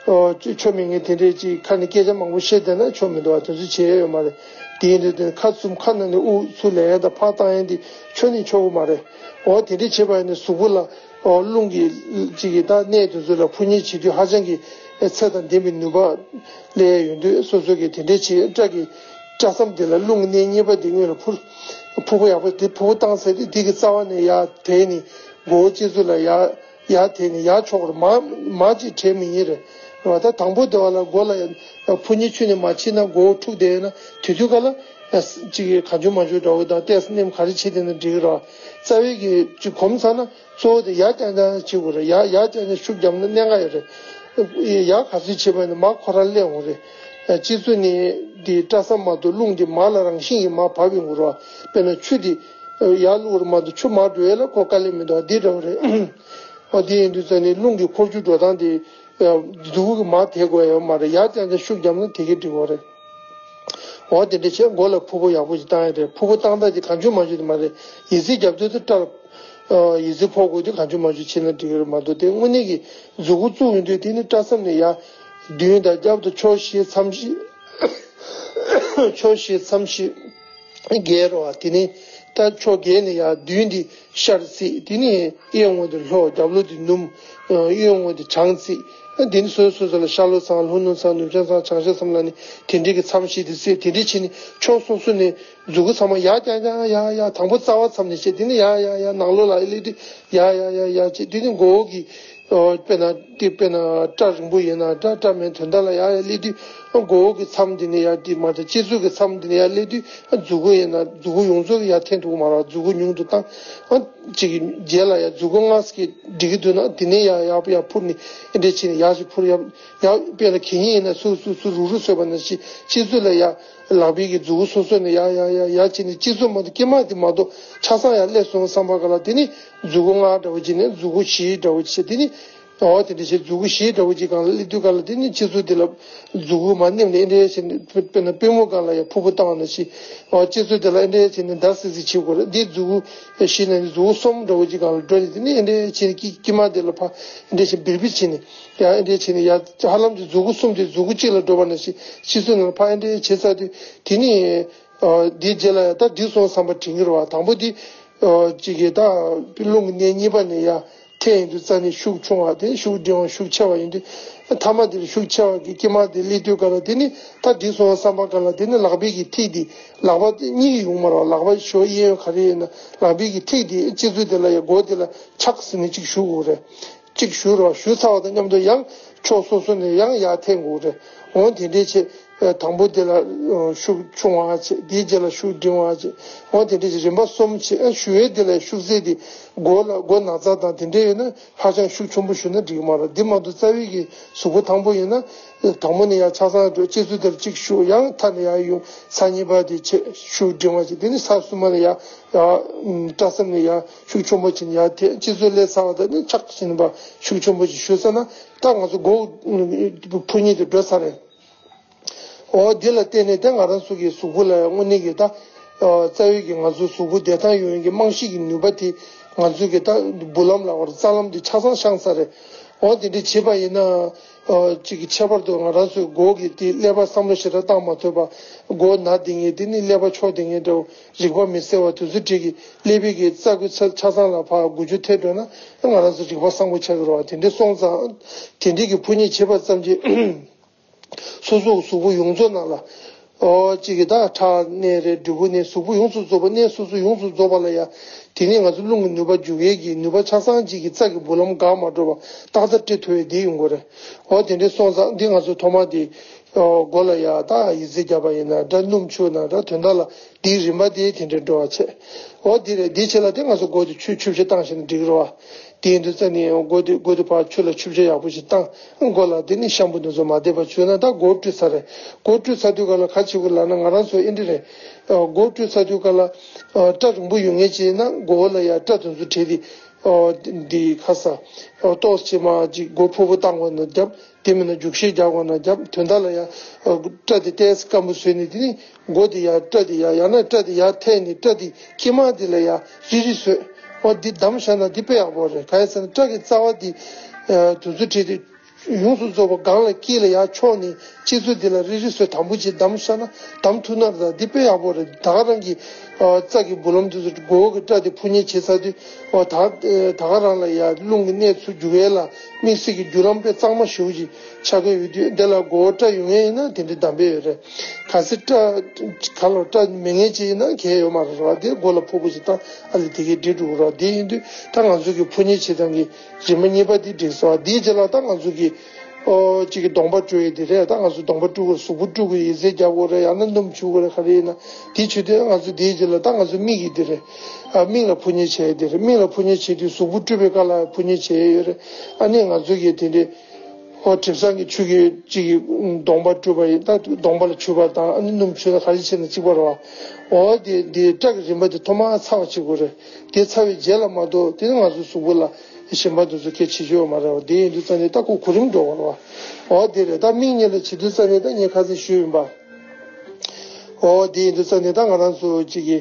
ཨོ་ཆོ་ཆོ་མེད་ངས་དེ་འདྲས་ཅིག་ཁ་ནས་སྐད་ཆ་མང་པོ་བཤད་བསྡད་ན་ཆོ་མི་འདུག་བ། དེ་ཚོ་བྱེད་ཡ་ཡོད་མ་རེད། དེ་ཡིན་དུས་དེ་ཁ་བཙུམ་ཁ་ནང་ནས་དབུགས་ཚུར་ལེན་ཡ་དང་ཕར་བཏང་ཡ་འདི་ཆོ་ནི་ཆོ་གི་མ་རེད། ཨོ་དེ་འདྲས་བྱེད་པ་ཡིན་ན་གཟུགས་པོ་ལ་ཨོ་རླུང་གི་ཅིག་གི་ད་གནས་དེ་ཚོ་ལ་ཕུ་ཉལ་བྱེད་དུས་ཧ་ཅང་གི་ཚད་དང་ལྡན་པའི་ནུས་པ་སླེབས་ཡ་ཡོང་དུས་སོ་སོ་གི་དེ་འདྲས་བྱེད་སྐྲ་གི་སྐྲ་མཚམས་དེ་ལ་རླུང་གི་གནས་གཉིས་པ་དེ་སྔོན་ལ་ཕུར་ཕུ་བོ་ཡག་པོ་དེ་ཕུ་བོ་བཏང་ཚར་དུས་དེ་གི་རྩ་བ་ནས་ཡར་དེད་ནས་མགོ་བོ་སྤྱི་གཙུག་ལ་ཡར། ཡར་དེད་ནས་ཡར་ཕྱོགས་རུ་མར་མར་ཅིག་བྲལ་མི་ཉན་རེད། རེད་བ། ད་དང་པོ་དེ་བ་ལ་མགོ་ལ་ཡ་ཕུ་ཉལ་ཆུ་ནས་མ་ཕྱིན་ན་མགོ་བོ་འཁྲུགས་བསྡད་ཡོད་ན་དེ་དུས་ག་ལ་ཅིག་གང་བྱུང་མང་བྱུང་འདྲ་བོ་དང་ཏོག་ཙམ་མནན་ག་རེ་བྱེད་བསྡད་ན་འགྲིག་གི་རེད་བ། རྩ་བའི་གི་ཅིག་གོམས་ཚར་ན་གཙོ་བོ་དེ་ཡར་རྐྱང་རྐྱང་བྱེད་དགོས་རེད། ཡར་ཡར་རྐྱང་རྐྱང་ཤུགས་བརྒྱབ་ན་མནན་ག་ཡོད་རེད། ཡར་ག་ཚོད་བྱེད་པ་ཡིན་ན་མར་ཁོ་རང་སླེབས་འོང་རེད། སྤྱི་གཙུག་ནས་དེ་སྐྲ་མཚམས་མ་གཏོགས་རླུང་དེ་མར་ལ་རང་བཞིན་གྱིས་མར་བབས་ཡོང་གི་རེད་བ། དཔེར་ན་ཆུ་དེ། ཡར་བླུགས་རེད་མ་གཏོགས་ཆུ་མར་འགྲོ་ཡས་ལ་ཁོ་དཀའ་ལས་མི་འདུག་འདི་འདྲ་བ་རེད། ཨོ་དེ་ཡིན་དུས་ཙང་ནི་རླུང་གི་འཁོར་རྒྱུག་འགྲོ་སྟངས་དེ་མཛུ་གུ་གི་མར་དེད་དགོས་ཡོད་མ་རེད། ཡར་ཙང་ཙང་ཤུགས་བརྒྱབ་ན་དེ་གས་འགྲིག་གི་རེད། འོ་དེ་འདྲ་བྱས་མགོ་ལ་ཕུར་བུ་ཡག་པོ་ཞིག་བཏང་ཡ་རེད། ཕུར་བུ་བཏང་སྟངས་དེ་གང་བྱུང་མང་བྱུང་དེ་མ་རེད། ཡི་ཙི་རྒྱབ་དུས་དེ་སྐྲ་ཡི་ཙི་ཕོག་དགོས་དུས་གང་བྱུང་མང་བྱུང་བྱས་ན་འགྲིག་གི་རེད་མ་གཏོགས་དེ་དངོས་གནས་ཀྱི་མཛུ་གུ་བཙུགས་ཡོང་དུས་དེ་ནི་སྐྲ་མཚམས་ནས་ཡར་མདུན་དང་རྒྱབ་ཏུ་ཕྱོགས་བཞི་མཚམས་བཞི། ཕྱོགས་བཞི་མཚམས་བཞི་བརྒལ་རོ། དེ་ནི་ད་ཕྱོགས་བརྒལ་ནས་ཡར་མདུན་འདི་ཤར་བརྩིགས། དེ་ནི་གཡས་ངོས་འདི་ལྷོ། རྒྱབ་ལོགས་འདི་ནུབ། གཡོན་ངོས་འདི་བྱང་བརྩིགས། དེ་ནི་སོ་སོ་སོ་ལ་ཤར་ལྷོ་ཚང་། ལྷོ་ནུབ་ཚང་། ནུབ་བྱང་ཚང་། བྱང་ཤར་མཚམས་ལ་ནི་དེ་འདྲའི་གི་མཚམས་བཞི་འདི་བརྩིགས། དེ་འདྲའི་བྱས་ནས་ཕྱོགས་སོ་སོ་ནས་མཛུ་གུ་ཚང་མ་ཡར་རྒྱག་རྒྱག་ཡར་ཡར། དང་པོ་རྩ་བ་མཚམས་ནས་བྱས། དེ་ནི་ཡར་ཡར་ཡར་ནང་ལོགས་ལ་སླེབས་དུས་ཡར་ཡར་ཡར་ཡར་བྱས། དེ་ནི་མགོ་བོ་གི་ཨོ། དཔེར་ན་དེ་དཔེར་ན་སྐྲ་རིང་པོ་ཡིན་ན་འདྲ། སྐྲ་མེད་དོན་དག་ལ་ཡར་ཡར་སླེབས་དུས་མགོ་བོ་གི་མཚམས་འདི་ནས་ཡར་དེ་མ་གཏོགས་སྤྱི་གཙུག་གི་མཚམས་འདི་ནས་ཡར་སླེབས་དུས་མཛུ་གུ་ཡིན་ན་མཛུ་གུ་ཡོངས་རྫོགས་ཀྱི་ཡར་འཐེན་ཐུབ་ཀྱི་མ་རེད། མཛུ་གུ་ཉུང་དུ་བཏང་། ཨ་ཅིག་གི་རྗེས་ལ་ཡར་མཛུ་གུ་ལྔ་ཙམ་གྱི་སྒྲིག་གི་འདུག་ན་དེ་ནས་ཡར་ཡར་ཡར་འཕུར་ནས་ཨེ་འདྲས་བྱས་ནས་ཡར་ཞིག་འཕུར། ཡར་ཡར་དཔེར་ན་གད་སྙིགས་ཡིན་ན་སུ་སུ་སུ་རུག་རུག་བཟོས་པ་ནང་བཞིན་སྤྱི་གཙུག་ལ་ཡར་ལག་པའི་གི་མཛུ་གུ་སོ་སོ་ནས་ཡར་ཡར་ཡར་ཡར་བྱས་ནས་སྤྱི་གཙུག་མ་གཏོགས་དཀྱིལ་མ་དེ་མ་གཏོགས་ཆ་ཚང་ཡར་སླེབས་སོང་བསམ་པ་ག་ལ་དེ་ནི་མཛུ་གུ་ལྔ་འདྲ་བོ་བྱས་ནས་མཛུ་གུ་བཞི་འདྲ་བོ་བྱས། དེ་ནི། ཨོ་དེ་འདྲ་བྱས་མཛུ་གུ་བཞི་འདྲ་བོ་ཅིག་སྒང་ལ་སླེབས་དུས་སྒང་ལ་དེ་ནི་སྤྱི་གཙུག་དེ་ལ་མཛུ་གུ་མར་མནན་ནས་ཨེ་འདྲ་བྱས་ནས་དཔེར་ན་པུས་མོ་སྒང་ལ་ཡར་ཕུར་བུ་བཏང་བ་ནང་བཞིན། ཨོ་སྤྱི་གཙུག་དེ་ལ་ཨེ་འདྲ་བྱས་ནས་འདར་སིག་སིག་བྱེད་དགོས་རེད། འདི་མཛུ་གུ་བཞི་ནང་ནས་མཛུ་གུ་གསུམ་འདྲ་བོ་ཅིག་སྒང་ལ་འགྲོ་ནས་དེ་ནི་ཨེ་འདྲ་བྱས་ནས་དཀྱིལ་དཀྱིལ་མ་དེ་ལ་ཕར་ཨེ་འདྲ་བྱས་འབིར་འབིར་བྱས་ནས་ཡར་ཨེ་འདྲ་བྱས་ནས་ཡར་ཧ་ལམ་གྱི་མཛུ་གུ་གསུམ་དེ་མཛུ་གུ་གཅིག་ལ་འགྲོ་བ་ནང་བཞིན་སྤྱི་གཙུག་ནང་ལ་ཕར་ཨེ་འདྲ་བྱས་ཚར་དུས་དེ་ནི། ཨོ་འདིའི་རྗེས་ལ་ཡང་ད་འགྲིག་སོང་བསམ་པ་དྲན་གྱི་རེད་བ། དང་པོ་འདི་ཨོ་གཅིག་གིས་ད་རླུང་གི་གནས་གཉིས་པ་ནས་ཡར་འཐེན་ཡོང་དུས་རྩ་ནས་ཤུགས་ཆུང་བ། དེ་ཤུགས་འབྲིང་བ། ཤུགས་ཆེ་བ་ཡིན་དུས་མཐའ་མ་དེ་ལ་ཤུགས་ཆེ་བ་གི་དཀྱིལ་མ་དེ་སླེབས་དུས་ག་ལ་དེ་ནི་ད་འགྲིག་སོང་བསམ་པ་ག་ལ་དེ་ནི་ལག་པའི་གི་ཐིག་དེ་ལག་པ་དེ་གཉིས་ཀྱི་ཡོང་མ་རེད་བ། ལག་པ་ཞོ་གཡས་གཡོན་ག་རེ་ཡིན་ན་ལག་པའི་གི་ཐིག་དེ་སྤྱི་གཙུག་དེ་ལ་ཡར་མགོ་དེ་ལ་ཆག་ཟེར་ནས་གཅིག་གཞུ་དགོས་རེད། གཅིག་གཞུ་རོགས། གཞུ་ཚར་བ་དང་མཉམ་དུ་ཡང་ཕྱོགས་སོ་སོ་ནས་ཡང་ཡར་འཐེན་དགོས་རེད། འོ་དེ་འདྲའི་ཆེད་དང་པོ་དེ་ལ་ཤུགས་ཆུང་བ་བྱེད། དེའི་རྗེས་ལ་ཤུགས་འབྲིང་བ་བྱེད། འོ་དེ་འདྲའི་ཆེད་རིམ་པ་གསུམ་བྱེད། གཞུ་བའི་དེ་ལ་ཤུགས་ཚད་དེ་མགོ་ལ་མགོ་ན་ཚ་དང་དེ་འདྲ་ཡོད་ན་ཧ་ཅང་ཤུགས་ཆེན་པོ་གཞུ་ན་འགྲིག་གི་མ་རེད། འདི་མ་གཏོགས་རྩ་བའི་གི་གཟུགས་པོ་དང་པོ་ཡིན་ན་དང་པོ་ནས་ཡར་ཆ་ཚང་འགྲོ། སྤྱི་གཙུག་དེར་གཅིག་ཤུགས། ཡང་མཐའ་ནས་ཡར་ཡོང་། ཚར་གཉིས་པ་དེ་བྱེད། ཤུགས་འབྲིང་བ་བྱེད། དེ་ནས་ཚར་གསུམ་པ་ནས་ཡར་ཡར་སྐྲ་མཚམས་ནས་ཡར་ཤུགས་ཆེན་པོ་བྱས་ནས་ཡར་འཐེན། སྤྱི་གཙུག་སླེབས་ཚར་བ་དང་ནི་ཆག་བྱས་ནས་ཕར་ཤུགས་ཆེན་པོ་ཅིག་གཞུ་ཚར་ན་ད་ང་ཚོ་མགོ་ཕུ་ཉིད་དེ་འགྲོ་ཚར་རེད། འོ་འདི་ལ་བརྟེན་ནས་དེ་ང་རང་ཚོ་གི་གཟུགས་པོ་ལ་དངོས་གནས་ཀྱི་ད་རྩ་བའི་གི་ང་ཚོ་གཟུགས་པོ་བདེ་ཐང་ཡོང་ཡག་གི་རྨང་གཞི་གི་ནུས་པ་དེ་ང་ཚོ་གི་ད་འབུར་ལམ་ལ་བར་རྩ་ལམ་དེ་ཆ་ཚང་བཤངས་ཚར་རེད། འོ་དེ་འདྲ་བྱས་པ་ཡིན་ན། ཨ་གཅིག་གི་ཁྱད་པར་དུ་ང་རང་ཚོའི་མགོ་གི་དེ་ཀླད་པ་བསམ་བློ་ཞེ་དྲག་བཏང་མ་ཐུབ་པ། མགོ་ན་བསྡད་མཁན་དེ་ནི་ཀླད་པ་ཆག་བསྡད་མཁན་འདྲ་བོ། རིག་པ་མི་གསལ་བ་དེ་ཚོ་འདྲ་གི་ཀླད་པའི་གི་རྩ་འགུལ་ཆ་ཆ་ཚང་ལ་ཕར་འགུལ་སྐྱོད་ཐེབས་འགྲོ་ན་ང་རང་ཚོ་རིག་པ་བཟང་པོ་ཆགས་ཀྱི་རེད་བ། དེ་འདྲ་སོང་ཙང་དེ་འདྲ་གི་ཕུ་ཉིད་བྱེད་པ་ཙམ་གྱིས་སོ་སོའི་གཟུགས་པོ་ཡོངས་རྫོགས་ནང་ལ། ཨོ་གཅིག་གི་ད་ཁྲག་གནས་རེད། འབྲས་བུ་གནས། གཟུགས་པོ་ཡོངས་སུ་རྫོགས་པ། གནས་སོ་སོ་ཡོངས་སུ་རྫོགས་པ་ལ་ཡ། དེ་ནས་ང་ཚོ་རླུང་གི་ནུས་པ་འཇུག་ཡས་ཀྱི་ནུས་པ་ཆ་ཚང་གཅིག་གི་རྩ་གི་འབུར་ལམ་འགག་མ་འགྲོ་བ་ཏག་ཏག་སྤྲད་ཐུབ་ཡས་དེ་ཡོང་གི་རེད། ཨོ་དེ་འདྲ་སོང་ཙང་འདི་ང་ཚོ་ཐོག་མ་དེ། ཨོ་མགོ་ལ་ཡ་ད་ཡི་ཙི་རྒྱབ་པ་ཡིན་ན་འདྲ། སྣུམ་བྱུགས་ན་འདྲ། དོན་དག་ལ་འདིའི་རིམ་པ་དེ་དེ་འདྲ་འགྲོ་བ་བྱས། ཨོ་དེ་རེད། དེའི་ཆེད་ལ་དེ་ང་ཚོ་མགོ་དེ་ཆུ་ཆུ་བཞི་བཏང་ཤེས་ན་འགྲིག་གི་རེད་བ། དེ་ཡིན་དུས་ཙ་ནས་མགོ་དེ་མགོ་དེ་ཕར་ཆུ་ལ་ཆུ་བཞི་ཡག་པོ་ཞིག་བཏང་། མགོ་ལ་དེ་ནས་ཤམ་བུ་དེ་ཚོ་མ་བསྡད་པ་བྱུགས་ན་ད་མགོ་བཀྲུས་ཚར་རེད། མགོ་བཀྲུས་ཚར་དུས་ག་ལ་ག་བྱེད་དགོས་ལབ་ན་ང་རང་ཚོ་ཨེ་འདྲ་རེད། མགོ་བཀྲུས་ཚར་དུས་ག་ལ་སྐྲ་རིང་པོ་ཡོད་མཁན་ཅིག་ཡིན་ན་མགོ་བོ་ལ་ཡ་སྐྲ་དེ་ཚོ་བྲེགས་ཏེ། འདི་ཁ་ས་ཏོག་ཙམ་མ་ཅིག་མགོ་ཕུར་བུ་བཏང་དགོས་ན་རྒྱབ། དེ་མིན་ན་རྒྱུག་ཤེས་རྒྱག་དགོས་ན་རྒྱབ། དོན་དག་ལ་ཡ་སྐྲ་དེ་ཏོག་ཙམ་སྐམ་པོ་བཟོས་ནས་དེ་ནས། མགོ་དེ་ཡར་སྐྲ་དེ་ཡར། ཡང་ན་སྐྲ་དེ་ཡར་འཐེན་ནས་སྐྲ་དེ་དཀྱིལ་མ་དེ་ལ་ཡར་རིལ་རིལ་བཟོས། འོ་འདི་བསྡམས་བཞག་ན་འདི་དཔེ་ཡག་པོ་རེད། གང་ཡིན་ཟེར་ན་སྐྲ་གི་རྩ་བ་དེ་དུས་ཚོད་བྲིས་ཏེ་ཡོངས་སུ་རྫོགས་པ་སྒང་ལ་དཀྱིལ་ལ་ཡར་ཕྱོགས་ནས་སྤྱི་གཙུག་དེ་ལ་རིལ་རིལ་བཟོས། དམ་པོ་ཅིག་བསྡམས་བཞག་ན་བསྡམས་ཐུབ་ན་ར་འདི་དཔེ་ཡག་པོ་རེད། ད་ག་རང་གི་རྩ་གི་འབུར་ལམ་དེ་ཚོ་མགོ་བོ་གི་སྐྲ་དེ་ཕུ་ཉེ་བྱེད་ཚར་དུས་འོ་ད་ད་ག་རང་ལ་ཡར་རླུང་གི་གནས་ཚུར་རྒྱུག་ཡས་ལ། དམིགས་བསལ་གྱི་བརྒྱུད་ལམ་དཔེ་གཙང་མ་ཞེ་པོ་ཅིག་ཆགས་ཀྱི་ཡོད་དུས་འདི་ལ་མགོ་བོ་སྐྲ་ཡོད་མཁན་ཡིན་ན་དེ་འདྲའི་བསྡམས་པས་ཡོད་རེད། གལ་སྲིད་སྐྲ་ག་ལ་སྐྲ་མེད་མཁན་ཅིག་ཡིན་ན་གལ་ཡོད་མ་རེད་བ། དེ་མགོ་ལ་ཕུར་བུ་ཞིག་བཏང་ཨ་ལས་དེ་གས་འགྲིག་འགྲོ་གི་རེད་བ། དེ་ཡིན་དུས་ད་ང་ཚོ་གི་ཕུ་ཉེ་བྱེད་སྟངས་ཀྱི་རིམ་པ་གཉིས་པ་དེ་འགྲིག་སོང་བ། དེའི་རྗེས་ལ་ད་ང་ཚོ་གི་ཨོ་གཅིག་གི་གདོང་པ་བཀྲུ་ཡས་དེ་རེད། ད་ང་ཚོ་གདོང་པ་བཀྲུ་དགོས། གཟུགས་པོ་བཀྲུ་དགོས། ཡི་ཙི་རྒྱག་དགོས་རེད། ཡང་ན་སྣུམ་བྱུག་དགོས་རེད། ག་རེ་ཡིན་ན་དེ་བྱེད་དུས་ང་ཚོ་དེའི་རྗེས་ལ་ད་ང་ཚོ་མིག་གི་དེ་རེད། ཨ་མིག་ལ་ཕུ་ཉེ་བྱས་དེ་རེད། མིག་ལ་ཕུ་ཉེ་བྱེད་དུས་གཟུགས་པོ་བཀྲུ་བའི་སྐབས་ལ་ཕུ་ཉེ་བྱས་ཡོད་རེད། ཨ་ནི་ང་ཚོ་གི་དེ་འདྲའི། ཨོ་དྲེག་ཟངས་ཀྱི་ཆུ་གི་གཅིག་གི་གདོང་པ་བཀྲུས་པ་ཡིན། ད་གདོང་པ་ལ་བྱུག་པ་དང་ཨ་ནི་སྣུམ་བྱུགས་ན་ག་རེ་བྱས་ན་གཅིག་པ་རེད་བ། ཨོ་དེ་དེ་སྐྲ་གི་རིམ་པ་དེ་ཐོག་མར་ཚ་བ་བྱེད་དགོས་རེད། དེ་ཚ་བའི་རྗེས་ལ་མ་གཏོགས་དེ་ནི་ང་ཚོའི་གཟུགས་པོ་ལ་གཞན་པ་དེ་ཚོ་གལ་ཆེ་ཤོས་མ་རེད་བ། དེ་ཡིན་དུས་ཙང་ནས་ད་ཁོ་གོ་རིམ་འགྲོ་བ་རེད་བ། ཨོ་དེ་རེད། ད་མིག་གཉིས་ལ་བྱེད་དུས་ཙང་ནས་ད་ངས་ཁ་སང་ཞུས་ཡིན་པ། ཨོ་དེ་ཡིན་དུས་ཙང་ནས་ད་ང་རང་ཚོ་གཅིག་གི་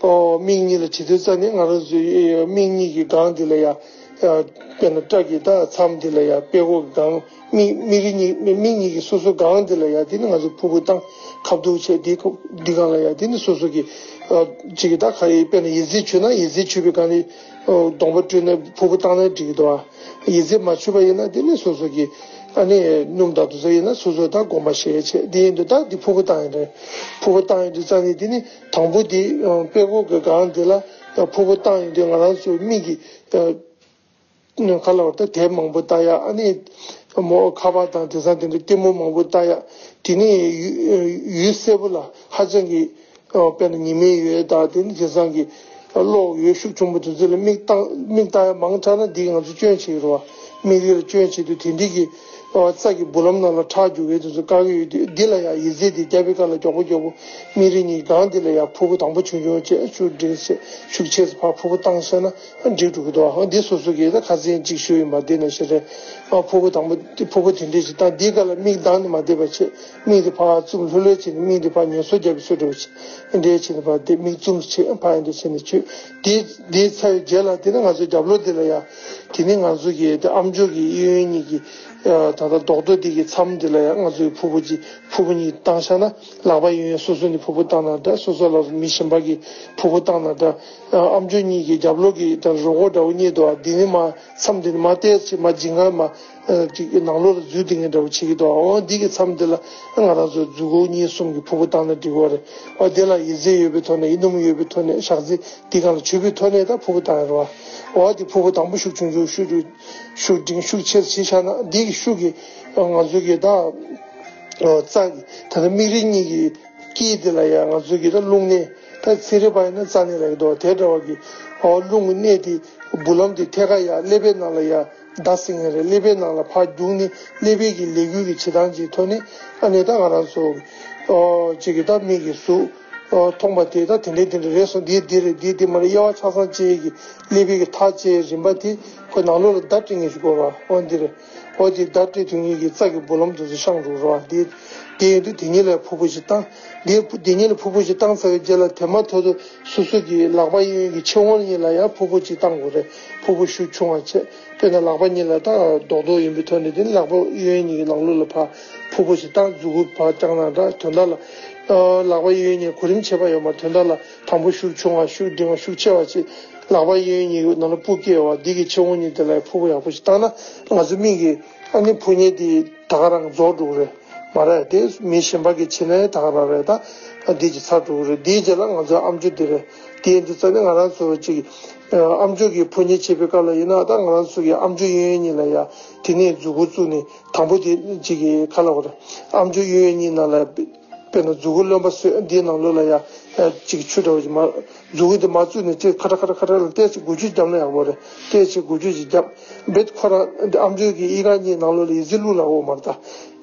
ཨོ་མིག་གཉིས་ལ་བྱེད་དུས་ཙང་ནས་ང་རང་ཚོའི་མིག་གཉིས་ཀྱི་སྒང་དེ་ལ་ཡ། དཔེར་ན་སྐྲ་གི་ད་མཚམས་དེ་ལ་ཡ། དཔྲལ་མགོ་གི་སྒང་། མིག་མིག་རིལ་གཉིས་མིག་མིག་གཉིས་ཀྱི་སོ་སོ་སྒང་དེ་ལ་ཡ། དེ་ནི་ང་ཚོ་ཕུར་བུ་བཏང་། ཁ་བཏུག་བྱས་དེ་ཁོ་འདི་སྒང་ལ་ཡ། དེ་ནི་སོ་སོ་གི་ཨ་གཅིག་གི་ད་ག་རེ་དཔེར་ན་ཡི་ཙི་བྱུགས་ན་ཡི་ཙི་བྱུགས་པའི་སྒང་ནས་ཨ་གདོང་པ་བཀྲུས་ན་ཕུར་བུ་བཏང་ན་འགྲིག་གི་འདུག་ཨ། ཡི་ཙི་མ་བྱུགས་པ་ཡིན་ན་དེ་ནི་སོ་སོ་གི་ཨ་ནི་སྣུམ་དང་དེ་ཚོ་ཡིན་ན་སོ་སོ་ད་དགོངས་པ་བཞེས་བྱས། དེ་ཡིན་དུས་ད་འདི་ཕུར་བུ་བཏང་ཡིན་རེད། ཕུར་བུ་བཏང་ཡིན་དུས་ཙང་ནས་དེ་ནི་དང་པོ་དེ་ཨ་དཔྲལ་མགོ་གི་སྒང་དེ་ལ་ཕུར་བུ་བཏང་ཡོང་དུས་ང་རང་ཚོའི་མིག་གི་ཨ། ག་ལ་བར་ད་དེབ་མང་པོ་ལྟ་ཡ། ཨ་ནི་མོ་ཁ་པར་དང་དེང་སང་དེ་འདྲ་ལྟད་མོ་མང་པོ་ལྟ་ཡ། དེ་ནས་ཡུལ་ཡུལ་སེར་པོ་ལ་ཧ་ཅང་གི་དཔེར་ན་ཉི་མའི་འོད་དང་དེ་ནི་དེང་སང་གི་གློག་འོད་ཤུགས་ཆུང་པོ་དེ་ཚོ་ལ་མིག་བཏང་མིག་ལྟ་ཡ་མང་དྲགས་ན་འདི་ང་ཚོ་སྐྱོན་བྱེད་ཀྱི་རེད་བ། མིག་རིལ་ལ་སྐྱོན་བྱེད་དུས་དེ་འདྲའི་གི་རྩ་གི་འབུར་ལམ་ནང་ལ་ཁྲག་རྒྱུག་གི་དེ་ཚོ་བཀག་གི་ཡོད་དུས་འདི་ལ་ཡ་ཡི་ཙི་དེ་རྒྱབ་པའི་སྐབས་ལ་མགྱོགས་པོ་མགྱོགས་པོ་མིག་རིལ་གཉིས་སྒང་འདི་ལ་ཡ་ཕུར་བུ་དང་པོ་ཆུང་ཆུང་བྱས་ཤུགས་སྒྲིལ་བྱས་ཤུགས་ཆེ་ཙམ་ཕར་ཕུར་བུ་བཏང་ཤེས་ན། འགྲིག་འགྲོ་གི་འདུག་ཨ་འདི་སོ་སོ་གིས་ད་ཁ་སང་གཅིག་ཞུས་ཡིན་པ་འདི་ནང་བཞིན་རེད། ཨ་ཕུར་བུ་དང་པོ་འདི་ཕུར་བུ་དེ་འདྲས་ཅིག་བཏང་། འདིའི་སྐབས་ལ་མིག་གདངས་ནས་མ་བསྡད་པ་བྱས། མིག་འདི་ཕར་བཙུམ། ལྷོད་ལྷོད་བྱས་ནས་མིག་འདི་ཕར་ངལ་གསོ་རྒྱབ་པའི་ཚུལ་འདྲ་བོ་བྱས། འདི་འདྲས་བྱས་ནས་ཕར་འདི་མིག་བཙུམ་བྱས། ཕར་འདི་བྱས་ནས་བྱོས། འདི་འདི་ཚར་བའི་རྗེས་ལ་དེ་ནི་ང་ཚོའི་རྒྱབ་ལོགས་འདི་ལ་ཡ། དེ་ནི་ང་ཚོ་གི་དེ་ཨམ་ཅོག་གི་གཡས་གཡོན་གཉིས་ཀྱི་ད་ལྟ་རྡོག་རྡོག་འདི་གི་མཚམས་འདི་ལ་ཡ་ང་ཚོའི་ཕུར་བུ་གཅིག་ཕུར་བུ་གཉིས་བཏང་བཞག་ན། ལག་པ་གཡས་གཡོན་སོ་སོ་ནས་ཕུར་བུ་བཏང་ན་འདྲ། སོ་སོ་ལ་མི་གཞན་པ་གིས་ཕུར་བུ་བཏང་ན་འདྲ། ཨམ་ཅོག་གཉིས་ཀྱི་རྒྱབ་ལོགས་ཀྱི་ད་རོ་ཁོག་འདྲ་བོ་གཉིས་འདུག་ཨ། འདི་ནི་མར་མཚམས་འདི་ནི་མར་ཏོག་ཙམ་མར་འཇིགས་སྔར་མར་ཅིག་ནང་ལོགས་ལ་འཛུལ་བསྡད་མཁན་འདྲ་བོ་བྱེད་ཀྱི་འདུག་ཨ། འོ་འདི་གི་མཚམས་འདི་ལ་ང་རང་ཚོ་མཛུ་གུ་གཉིས་གསུམ་གྱི་ཕུར་བུ་བཏང་ན་འགྲིག་གི་རེད། འོ་དེ་ལ་ཡི་ཙི་ཡོད་པའི་ཐོག་ནས། ཡི་སྣུམ་ཡོད་པའི་ཐོག་ནས། ཞག་ཚི་འདི་སྒང་ལ་བྱུག་པའི་ཐོག་ནས་ད་ཕུར་བུ་བཏང་ཡ་རེད་བ། འོ་དེ་ཕུར་བུ་དང་པོ་ཤུགས་ཆུང་ཆུང་ཤུགས་ཆུང་ཤུགས་འབྲིང་ཤུགས་ཆེ་ཙམ་བྱས་བཞག་ན་འདི་གི་ཤུགས་ཀྱིས་ང་ཚོ་གི་ད་རྩ་གི་ད་ལྟ་མིག་རིལ་གཉིས་ཀྱི་དཀྱིལ་དེ་ལ་ཡང་ང་ཚོ་གི་ད་རླུང་ནད། ད་ཚན་རིག་པ་ཡིན་ན་རྩ་ནད་ལབ་ཀྱི་འདུག་དེ་འདྲ་བ་གི་ཨོ་རླུང་གི་ནད་དེ་འབུར་ལམ་དེ་ཐད་ཀར་ཡར་ཀླད་པའི་ནང་ལ་ཡར་བརྡབས་ཟིན་ཡ་རེད། ཀླད་པའི་ནང་ལ་ཕར་རྒྱུགས་ནས་ཀླད་པའི་གི་ལས་འགུལ་གྱི་བྱེད་སྟངས་ཀྱི་ཐོག་ནས་ཨ་ནི་ད་ང་རང་ཚོ་ཨོ་གཅིག་གི་ད་མིག་གི་གཟུགས་ཨོ་མཐོང་པ་དེ་ད་དེ་འདྲ་དེ་འདྲ་རེད་སོང་། འདི་འདི་རེད། འདི་འདི་མ་རེད། དབྱེ་བ་ཆ་ཚང་བཅད་ཀྱི་ཀླད་པའི་གི་ཐག་བཅད་རིམ་པ་དེ་ཁོ་ནང་ལོགས་ལ་བརྡ་སྤྲད་མཁན་ཞིག་དགོས་པ། ཨོ་འདི་རེད། ཨོ་དེ་བརྡ་སྤྲད་ཐུབ་མཁན་གྱི་རྩ་གི་འབུར་ལམ་དེ་ཚོ་བཤང་འགྲོ་རོགས། དེ་དེ་ཡིན་དུས་དེ་གཉིས་ལ་ཕུར་བུ་ཞིག་བཏང་། དེ་དེ་གཉིས་ལ་ཕུར་བུ་ཞིག་བཏང་ཚར་བའི་རྗེས་ལ་དེ་མ་ཐག་ཏུ་སོ་སོ་གི་ལག་པ་གཡས་གཡོན་གྱི་མཆན་ཧོར་གཉིས་ལ་ཡང་ཕུར་བུ་ཞིག་བཏང་དགོས་རེད། ཕུར་བུ་ཤུགས་ཆུང་བ་བྱས། དཔེར་ན་ལག་པ་གཉིས་ལ་ད་རྡོག་རྡོག་ཡིན་པའི་ཐོག་ནས་དེ་ནི་ལག་པ་གཡས་གཡོན་གཉིས་ཀྱི་ནང་ལོགས་ལ་ཕར་ཕུར་བུ་ཞིག་བཏང་། མཛུབ་གུ་ཕར་བརྐྱངས་ན་འདྲ། དོན་དག་ལ་ལག་པ་གཡས་གཡོན་གཉིས་གོ་རིམ་ཁྱད་པར་ཡོད་མ་རེད། དོན་དག་ལ་དང་པོ་ཤུགས་ཆུང་བ། ཤུགས་འབྲིང་བ། ཤུགས་ཆེ་བ་བྱས། ལག་པ་གཡས་གཡོན་གཉིས་ནང་ལ་སྤུ་སྐྱེས་པ་འདི་གི་མཆན་ཧོར་གཉིས་དེ་ལ་ཕུར་བུ་ཡག་པོ་ཞིག་བཏང་ན་ང་ཚོ་མིག་གི་ཨ་ནི་ཕོ་ཉ་དེ་ད་ག་རང་རྫོགས་འགྲོ་གི་རེད། མ་རེད། དེ་མི་གཞན་པ་གིས་བྱས་ན་ད་ག་རང་རེད། ད་འདི་ཅིག་ཚར་འགྲོ་གི་རེད། དེའི་རྗེས་ལ་ང་ཚོའི་ཨམ་ཅོག་འདི་རེད། དེ་ཡིན་དུས་ཙང་ནས་ང་རང་ཚོ་ཅིག་ཨམ་ཅོག་གི་ཕོ་ཉ་བྱེད་པའི་སྐབས་ལ་ཡིན་ན་ད་ང་རང་ཚོ་གི་ཨམ་ཅོག་གཡས་གཡོན་གཉིས་ལ་ཡ་དེ་ནས་མཛུབ་གུ་བཙུགས་ནས་དང་པོ་དེ་ཅིག་གི་ག་ལབ་དགོས་རེད། ཨམ་ཅོག་གཡས་གཡོན་གཉིས་ནང་ལ་དཔེར་ན་མཛུབ་གུ་རློན་པ་བཟོས། འདིའི་ནང་ལོགས་ལ་ཡ་ཅིག་ཆུ་འདྲ་བོ་ཅིག་མ། མཛུབ་གུ་དེ་མར་བཙུགས་ནས་ཅིག་ཁ་ཁྲ་ཁ་ཁྲ་ཁ་ཁྲ་ལ་ཏོག་ཙམ་འགུལ་སྐྱོད་བརྒྱབ་ན་ཡག་པོ་རེད། ཏོག་ཙམ་འགུལ་སྐྱོད་ཅིག་བརྒྱབ། རྦད་ཁོ་རང་ཨམ་ཅོག་གི་དབྱི་ཁང་གཉིས་ནང་ལོགས་ལ་ཡི་ཙི་བླུགས་ལ་འོ་མར་ད།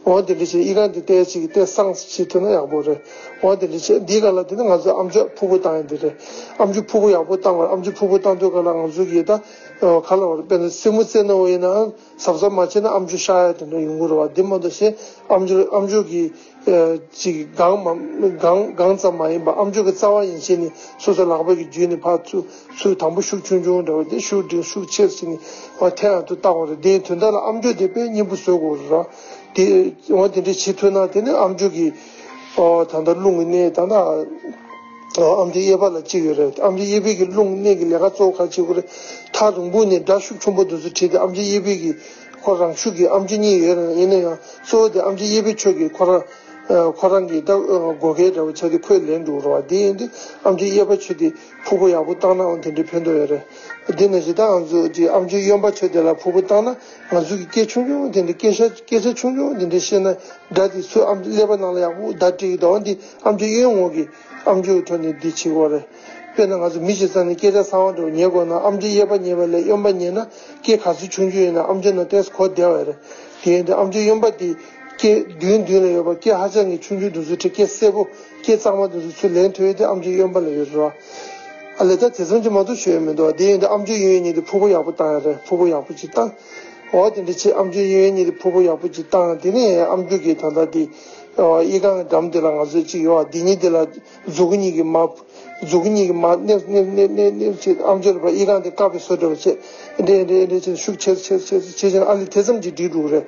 འོ་དེ་འདྲ་བྱས་དབྱི་ཁང་དེ་ཏོག་ཙམ་ཅིག་ཏོག་ཙམ་སངས་ཅིག་ཐོན་ན་ཡག་པོ་རེད། འོ་དེ་འདྲ་བྱས་འདིའི་སྒང་ལ་དེ་ནི་ང་ཚོ་ཨམ་ཅོག་ཕུར་བུ་བཏང་ཡ་དེ་རེད། ཨམ་ཅོག་ཕུར་བུ་ཡག་པོ་བཏང་བ་རེད། ཨམ་ཅོག་ཕུར་བུ་བཏང་དུས་སྒང་ལ་ང་ཚོ་གིས་ད་ག་ལབ་དགོས་རེད། དཔེར་ན་སེན་མོ་རྩེ་ན་འོ་ཡིན་ནའང་གཟབ་གཟབ་མ་བྱས་ན་ཨམ་ཅོག་གཤག་ཡ་དེ་འདྲ་ཡོང་གི་རེད་བ། དེ་མ་གཏོགས་གཞན་ཨམ་ཅོག་ཨམ་ཅོག་གི་ཅིག་སྒང་མ་སྒང་སྒང་ཙམ་མ་ཡིན་པ་ཨམ་ཅོག་གི་རྩ་བ་ཡན་ཆད་ནས་སོ་སོ་ལག་པ་གི་བརྒྱུད་ནས་ཕར་ཚུར་ཚུར་དང་པོ་ཤུགས་ཆུང་ཆུང་འདྲ་བོ་དེ་ཤུགས་འབྲིང་ཤུགས་ཆེ་ཟེར་ནས་འོ་ཐད་ཡང་དུ་བཏང་བ་རེད། དེ་དོན་དག་ལ་ཨམ་ཅོག་དེ་དཔེ་སྙན་པོ་བཟོ་དགོས་རེད་ར། དེ་འོ་དེ་འདྲ་བྱེད་ཐུབ་ན་དེ་ནི་ཨམ་ཅོག་གི་ཨོ་ད་ལྟ་རླུང་གི་ནད་ད་ལྟ་ཨམ་ཅོག་གཡས་པ་ལ་གཅིག་ཡོད་རེད། ཨམ་ཅོག་གཡས་པའི་གི་རླུང་ནད་ཀྱི་ལས་ཀ་གཙོ་བོ་ག་རེ་བྱེད་དགོས་རེད། ཐག་རིང་པོ་ནས་སྒྲ་ཤུགས་ཆེན་པོ་འདི་ཚོ་ཁྲིད་དེ་ཨམ་ཅོག་གཡས་པའི་གི་ཁོ་རང་ཤུགས་ཀྱིས་ཨམ་ཅོག་གཉིས་ཡོད་རེད། ཡིན་ན་ཡང་གཙོ་བོ་དེ་ཨམ་ཅོག་གཡས་པའི་ཕྱོགས་ཀྱི་ཁོ་རང་ཁོ་རང་གི་ད་བགོ་སྐལ་འདྲ་བོ་ཆགས་ཏེ་ཁོས་ལེན་འགྲོ་གི་རེད་བ། དེ་ཡིན་དུས་ཨམ་ཅོག་གཡས་པ་ཕྱོགས་དེ་ཕུར་བུ་ཡག་པོ་བཏང་ནའང་དེ་འདྲའི་ཕན་ཐོགས་ཡོད་རེད། དེ་ནང་བཞིན་ད་ང་ཚོ་དེ་ཨམ་ཅོག་གཡོན་པ་ཕྱོགས་དེ་ལ་ཕུར་བུ་བཏང་ན་ང་ཚོ་གི་སྐད་ཆུང་ཆུང་དེ་འདྲ་སྐད་ཆ་སྐད་ཆ་ཆུང་ཆུང་དེ་འདྲ་བཤད་ན་སྒྲ་དེ་ཚུར་ཨམ་ཀླད་པ་ནང་ལ་ཡག་པོ་བརྡ་སྤྲད་ཀྱི་འདུག་འོན་ཏེ་ཨམ་ཅོག་གཡོན་ངོས་ཀྱི་ཨམ་ཅོག་གི་ཐོག་ནས་འདི་བྱེད་དགོས་རེད། དཔེར་ན་ང་ཚོ་མི་ཞིག་རྩ་ནས་སྐད་ཆ་གསར་པ་འདྲ་བོ་ཉན་དགོས་ན་ཨམ་ཅོག་གཡས་པ་ཉན་པ་ལས་གཡོན་པ་ཉན་ན་སྐད་ག་ཚོད་ཆུང་ཆུང་ཡིན་ན་ཨམ་ཅོག་ནང་ཏོག་ཙམ་གོ་བདེ་བ་རེད། དེ་ཡིན་དུས་ཨམ་ཅོག་གཡོན་པ་དེ་སྐེ་མདུན་མདུན་ལ་ཡོད་པ། སྐེ་ཧ་ཅང་གི་ཆུང་ཆུང་དེ་ཚོ་ཁྲིད། སྐེ་སེར་པོ་སྐེ་གཙང་མ་དེ་ཚོ་ཚུར་ལེན་ཐུབ་ཡས་དེ་ཨམ་ཅོག་གཡོན་པ་ལ་ཡོད་རེད་བ། ཨ་ལས་ད་དེ་ཙམ་གྱིས་མ་གཏོགས་ཞུ་ཡས་མི་འདུག་བ། དེ་ཡིན་དུས་ཨམ་ཅོག་གཡས་གཡོན་གཉིས་དེ་ཕུ་བོ་ཡག་པོ་བཏང་ཡ་རེད། ཕུ་བོ་ཡག་པོ་ཅིག་བཏང་། འོ་དེ་འདྲ་བྱས། ཨམ་ཅོག་གཡས་གཡོན་གཉིས་དེ་ཕུ་བོ་ཡག་པོ་ཅིག་བཏང་། དེ་ནས་ཨམ་ཅོག་གི་ད་ལྟ་དེ་ཨ་ཨི་ཁང་གི་འགྲམ་དེ་ལ་ང་ཚོས་ཅིག་ཡོད་བ། དེ་གཉིས་དེ་ལ་མཛུ་གུ་གཉིས་ཀྱིས་མར་མཛུ་གུ་གཉིས་ཀྱིས་མར་མནན་མནན་མནན་མནན་མནན་བྱས། ཨམ་ཅོག་ལ་ཕར་ཨི་ཁང་དེ་བཀག་པའི་བཟོ་འདྲ་བ་བྱས། འདྲེ་འདྲེ་འདྲེ་བྱས་ཤུགས་ཆེ་ཆེ་ཆེ་ཆེ་བྱས་ཨ་ལས་དེ་ཙམ་གྱིས་འགྲིག་འགྲོ་གི་རེད།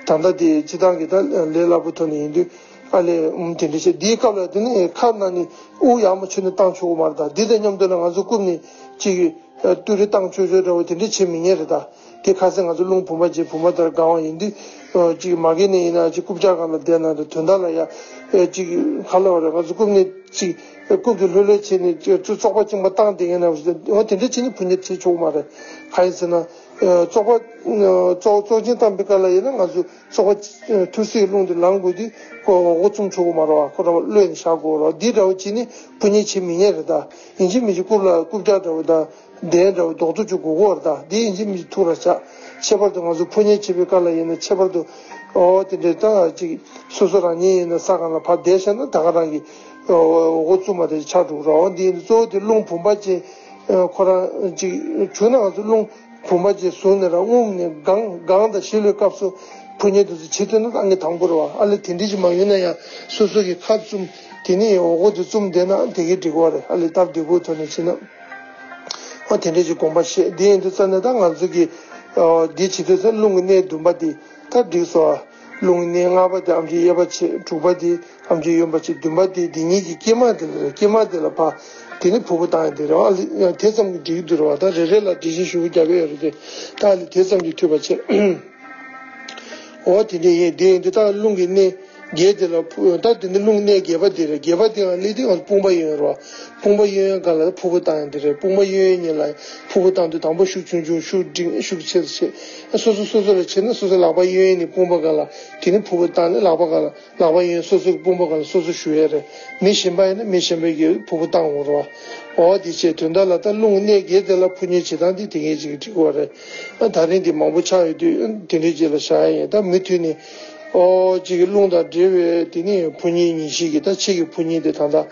ད་ལྟ་དེ་སྤྱིར་བཏང་གི་ད་ལས་སླ་པོ་ཐོག་ནས་ཡིན་དུས་ཨ་ལས་ཨུམ་དེ་འདྲ་བྱས། དེའི་སྐབས་ལ་དེ་ནས་ཁ་ནང་ནས་དབུགས་ཡག་མོ་ཆུ་ནས་བཏང་ཆོག་གི་མ་རེད། ད་འདི་དང་མཉམ་དུ་ལ་ང་ཚོ་རྐུབ་ནས་ཅིག་ཏུ་རི་བཏང་ཆོག་ཆོག་འདྲ་བོ་དེ་འདྲ་བྱེད་མི་ཉན་རེད་ད། དེ་ཁ་སང་ང་ཚོ་རླུང་བུམ་པ་ཅན་བུམ་པ་ལྟར་གང་བ་ཡིན་དུས་ཅིག་མ་གི་ནས་ཡིན་ན་ཅིག་རྐུབ་བཀྱག་སྒང་ལ་བསྡད་ན་འདྲ། དོན་དག་ལ་ཡ་ཅིག་ག་ལ་བ་རེད། ང་ཚོ་རྐུབ་ནས་ཅིག་རྐུབ་དེ་ལྷོད་ལྷོད་བྱས་ནས་ཅིག་བཙོག་པ་གཅིན་པ་བཏང་བསྡད་མཁན་འདྲ་བོ་ཞིག་འོ་དེ་འདྲ་བྱས་ནས་ཕུ་ཉེ་བྱེད་ཆོག་གི་མ་རེད། གང་ཡིན་ཟེར་ན་བཙོག་པ་བཙོག་བཙོག་ཆེན་བཏང་པའི་སྐབས་ལ་ཡིན་ན་ང་ཚོ་བཙོག་པ་ཐུར་སེལ་རླུང་དེ་ལངས་དགོས་དུས་ཁོ་འོ་བརྩུམ་ཆོག་གི་མ་རེད་བ། ཁོ་རང་གློད་ནས་བཞག་དགོས་རེད། འདི་འདྲ་བོ་བྱས་ནས་ཕུ་ཉེ་བྱེད་མི་ཉན་རེད་ད། ཡིན་གཅིག་མིན་གཅིག་རྐུབ་ལ་རྐུབ་བཀྱག་འདྲ་བོ་དང་། གདན་འདྲ་བོ་རྡོག་ཐོ་ཅིག་དགོས་ཀྱི་ཡོད་རེད་ད། འདི་ཡིན་གཅིག་མིན་གཅིག་ཐུགས་ལ་བཞག། ཁྱད་པར་དུ་ང་ཚོ་ཕོ་ཉ་བྱེད་པའི་སྐབས་ལ་ཡིན་ན་ཁྱད་པར་དུ་ཨོ་དེ་འདྲའི་ད་ཅིག་སོ་སོ་རང་ཉིད་ཡིན་ན་ས་སྒང་ལ་ཕར་བསྡད་བཞག་ན་ད་ག་རང་གི་འོ་འོ་བརྩུམ་པ་དེ་ཆགས་འགྲོ་གི་རེད། འོ་འདི་ཡིན་དུས་གཙོ་བོ་དེ་རླུང་བུམ་པ་ཅན་ཁོ་རང་ཅིག་བྱུང་ན་ང་ཚོ་རླུང་བུམ་པ་ཅན་བཟུང་ནས་རང་རྔུབ་ནས་སྒང་སྒང་དང་ཞི་ལྷོད་སྐབས་སུ་ཕུ་ཉེ་དེ་ཚོ་བྱེད་ཐུབ་ན་ད་ངས་དང་པོ་རེད་བ། ཨ་ལས་དེ་འདྲ་ཞིག་མ་ཡོང་ན་ཡང་སོ་སོ་གི་ཁ་བཙུམ་དེ་ནས་འོ་བརྩུམ་བསྡད་ན་དེ་གས་འགྲིག་གི་རེད། ཨ་ལས་སྟབས་བདེ་པོའི་ཐོག་ནས་བྱས་ན། ཨ་དེ་འདྲ་ཞིག་དགོངས་པ་བཞེས། དེ་ཡིན་དུས་ཙ་ནས་ད་ང་ཚོ་གི་ཨ་འདི་བྱེད་དུས་ཙ་རླུང་གི་གནས་བདུན་པ་དེ་ད་འགྲིག་སོང་། རླུང་གི་གནས་ལྔ་པ་དེ་ཨམ་ཅོག་གཡས་པ་བྱས། དྲུག་པ་དེ་ཨམ་ཅོག་གཡོན་པ་བྱས། བདུན་པ་དེ་དེ་གཉིས་ཀྱི་སྐེད་མ་དེ་ལ་སྐེད་མ་དེ་ལ་ཕར་དེ་ནས་ཕུ་བོ་བཏང་ཡ་དེ་རེད་བ། ཨ་ལས་དེ་ཙམ་གྱིས་འགྲིག་གི་འདུག་རེད་བ། ད་རེ་རེ་ལ་འགྲེལ་བཤད་ཞུ་རྒྱུ་རྒྱབ་ཡོད་རེད་དེ། ད་ཨ་ལས་དེ་ཙམ་གྱིས་འཐུས་པ་བྱས། འོ་དེ་འདྲ་ཡིན། དེ་ཡིན་དུས་ད་རླུང་གི་གནས་བརྒྱད་དེ་ལ་ཕུ་ད་དེ་ནི་རླུང་གནས་བརྒྱད་པ་དེ་རེད། བརྒྱད་པ་དེ་ཡང་སླེབས་དུས་ཡང་དཔུང་པ་གཡོན་རེད་བ། དཔུང་པ་གཡོན་སྒང་ལ་ཕུ་བོ་བཏང་ཡ་དེ་རེད། དཔུང་པ་གཡོན་གཉིས་ལ་ཕུ་བོ་བཏང་དུས་དང་པོ་ཤུགས་ཆུང་ཆུང་ཤུགས་འབྲིང་ཤུགས་ཆེ་ཆེ། སོ་སོ་སོ་སོ་ལ་བྱས་ན་སོ་སོ་ལག་པ་གཡོན་ནས་དཔུང་པ་སྒང་ལ་དེ་ནི་ཕུ་བོ་བཏང་ནས་ལག་པ་སྒང་ལ་ལག་པ་གཡོན་སོ་སོ་གི་དཔུང་པ་སྒང་ལ་སོ་སོ་གཞུ་ཡ་རེད། མི་གཞན་པ་ཡིན་ན་མི་གཞན་པའི་གི་ཕུ་བོ་བཏང་འོང་རེད་བ། འོ་དེ་བྱས་དོན་དག་ལ་ད་རླུང་གནས་བརྒྱད་དེ་ལ་ཕུ་ཉེ་བྱེད་སྟངས་དེ་དེ་གས་ཅིག་འགྲིག་གི་རེད། ཨ་ད་རིང་འདི་མང་པོ་ཆགས་ཡོད་དུས་དེ་འདྲའི་རྗེས་ལ་བཞག་ཡ་ཡིན། ད་མུ་མཐུད་ནས་ཨོ་ཅིག་གི་རླུང་དང་འབྲེལ་བའི་དེ་ནས་ཕུ་ཉེ་ཉིན་ཤས་ཀྱི་ད་ཕྱི་གི་ཕུ་ཉེ་དེ་ད་ད་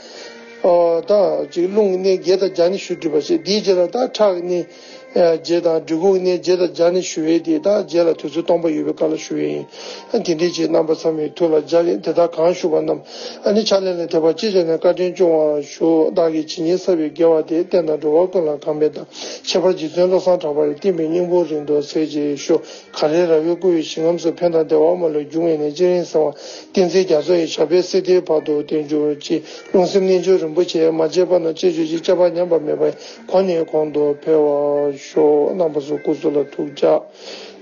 ཨོ་ད་ཅིག་རླུང་གི་གནས་བརྒྱད་དང་བརྒྱ་ནི་ཞུ་སྒྲུབ་པ་བྱེད། དེའི་རྗེས་ལ་ད་ཁྲག་གི་གནས་བརྒྱད་དང་སྒྲུབ་ཕུག་གནས་བརྒྱད་དང་བརྒྱ་ནི་ཞུ་བའི་དེ་ད་རྗེས་ལ་དུས་ཚོད་སྟོང་པ་ཡོད་པའི་སྐབས་ལ་ཞུ་བའི་ཡིན། ཨ་དེ་འདྲའི་རྗེས་རྣམ་པ་ཚང་མའི་ཐུགས་ལ་འཇགས་ཡིན། དེ་དག་གང་ཞུ་བ་རྣམས་ཨ་ནི་ཕྱག་ལེན་ལ་དད་པ་ཅི་བྱས་ནས་བཀའ་དྲིན་སྐྱོང་བར་ཞུ། བདག་གིས་ཇི་སྙེད་བསགས་པའི་དགེ་བ་དེ་བསྟན་དང་འགྲོ་བ་ཀུན་ལ་གང་ཕན་དང་། ཁྱད་པར་རྗེ་བཙུན་བློ་བཟང་གྲགས་པ་ཡི་བསྟན་པའི་སྙིང་པོ་རིང་དུ་གསལ་བྱེད་ཤོག། གངས་རི་ར་བས་བསྐོར་བའི་ཞིང་ཁམས་སུ་ཕན་དང་བདེ་བ་མ་ལུས་འབྱུང་བའི་གནས། སྤྱན་རས་གཟིགས་དབང་བསྟན་འཛིན་རྒྱ་མཚོ་ཡི་ཞབས་པད་སྲིད་མཐའི་བར་དུ་བརྟན་གྱུར་ཅིག། རླུང་སེམས་རྣལ་འབྱོར་རིན་པོ་ཆེ་མ་སྐྱེས་པ་རྣམས་སྐྱེ་གྱུར་ཅིག། སྐྱེས་པ་ཉམས་པ་མེད་པར་གོང་ནས་གོང་དུ་འཕེལ་བར་ཤོག། རྣམ་པ་ཚོ་སྐུ་གཟུགས་ལ་ཐུགས་ཅག།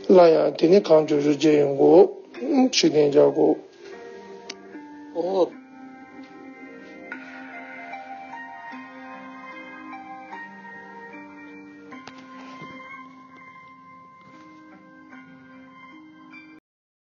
སླར་ཡང་དེ་ནི་གངས་ལྗོངས་སུ་མཇལ་ཡོང་གོ། ཕྱིར་བསྟན་རྒྱག་གོ། ཨོ།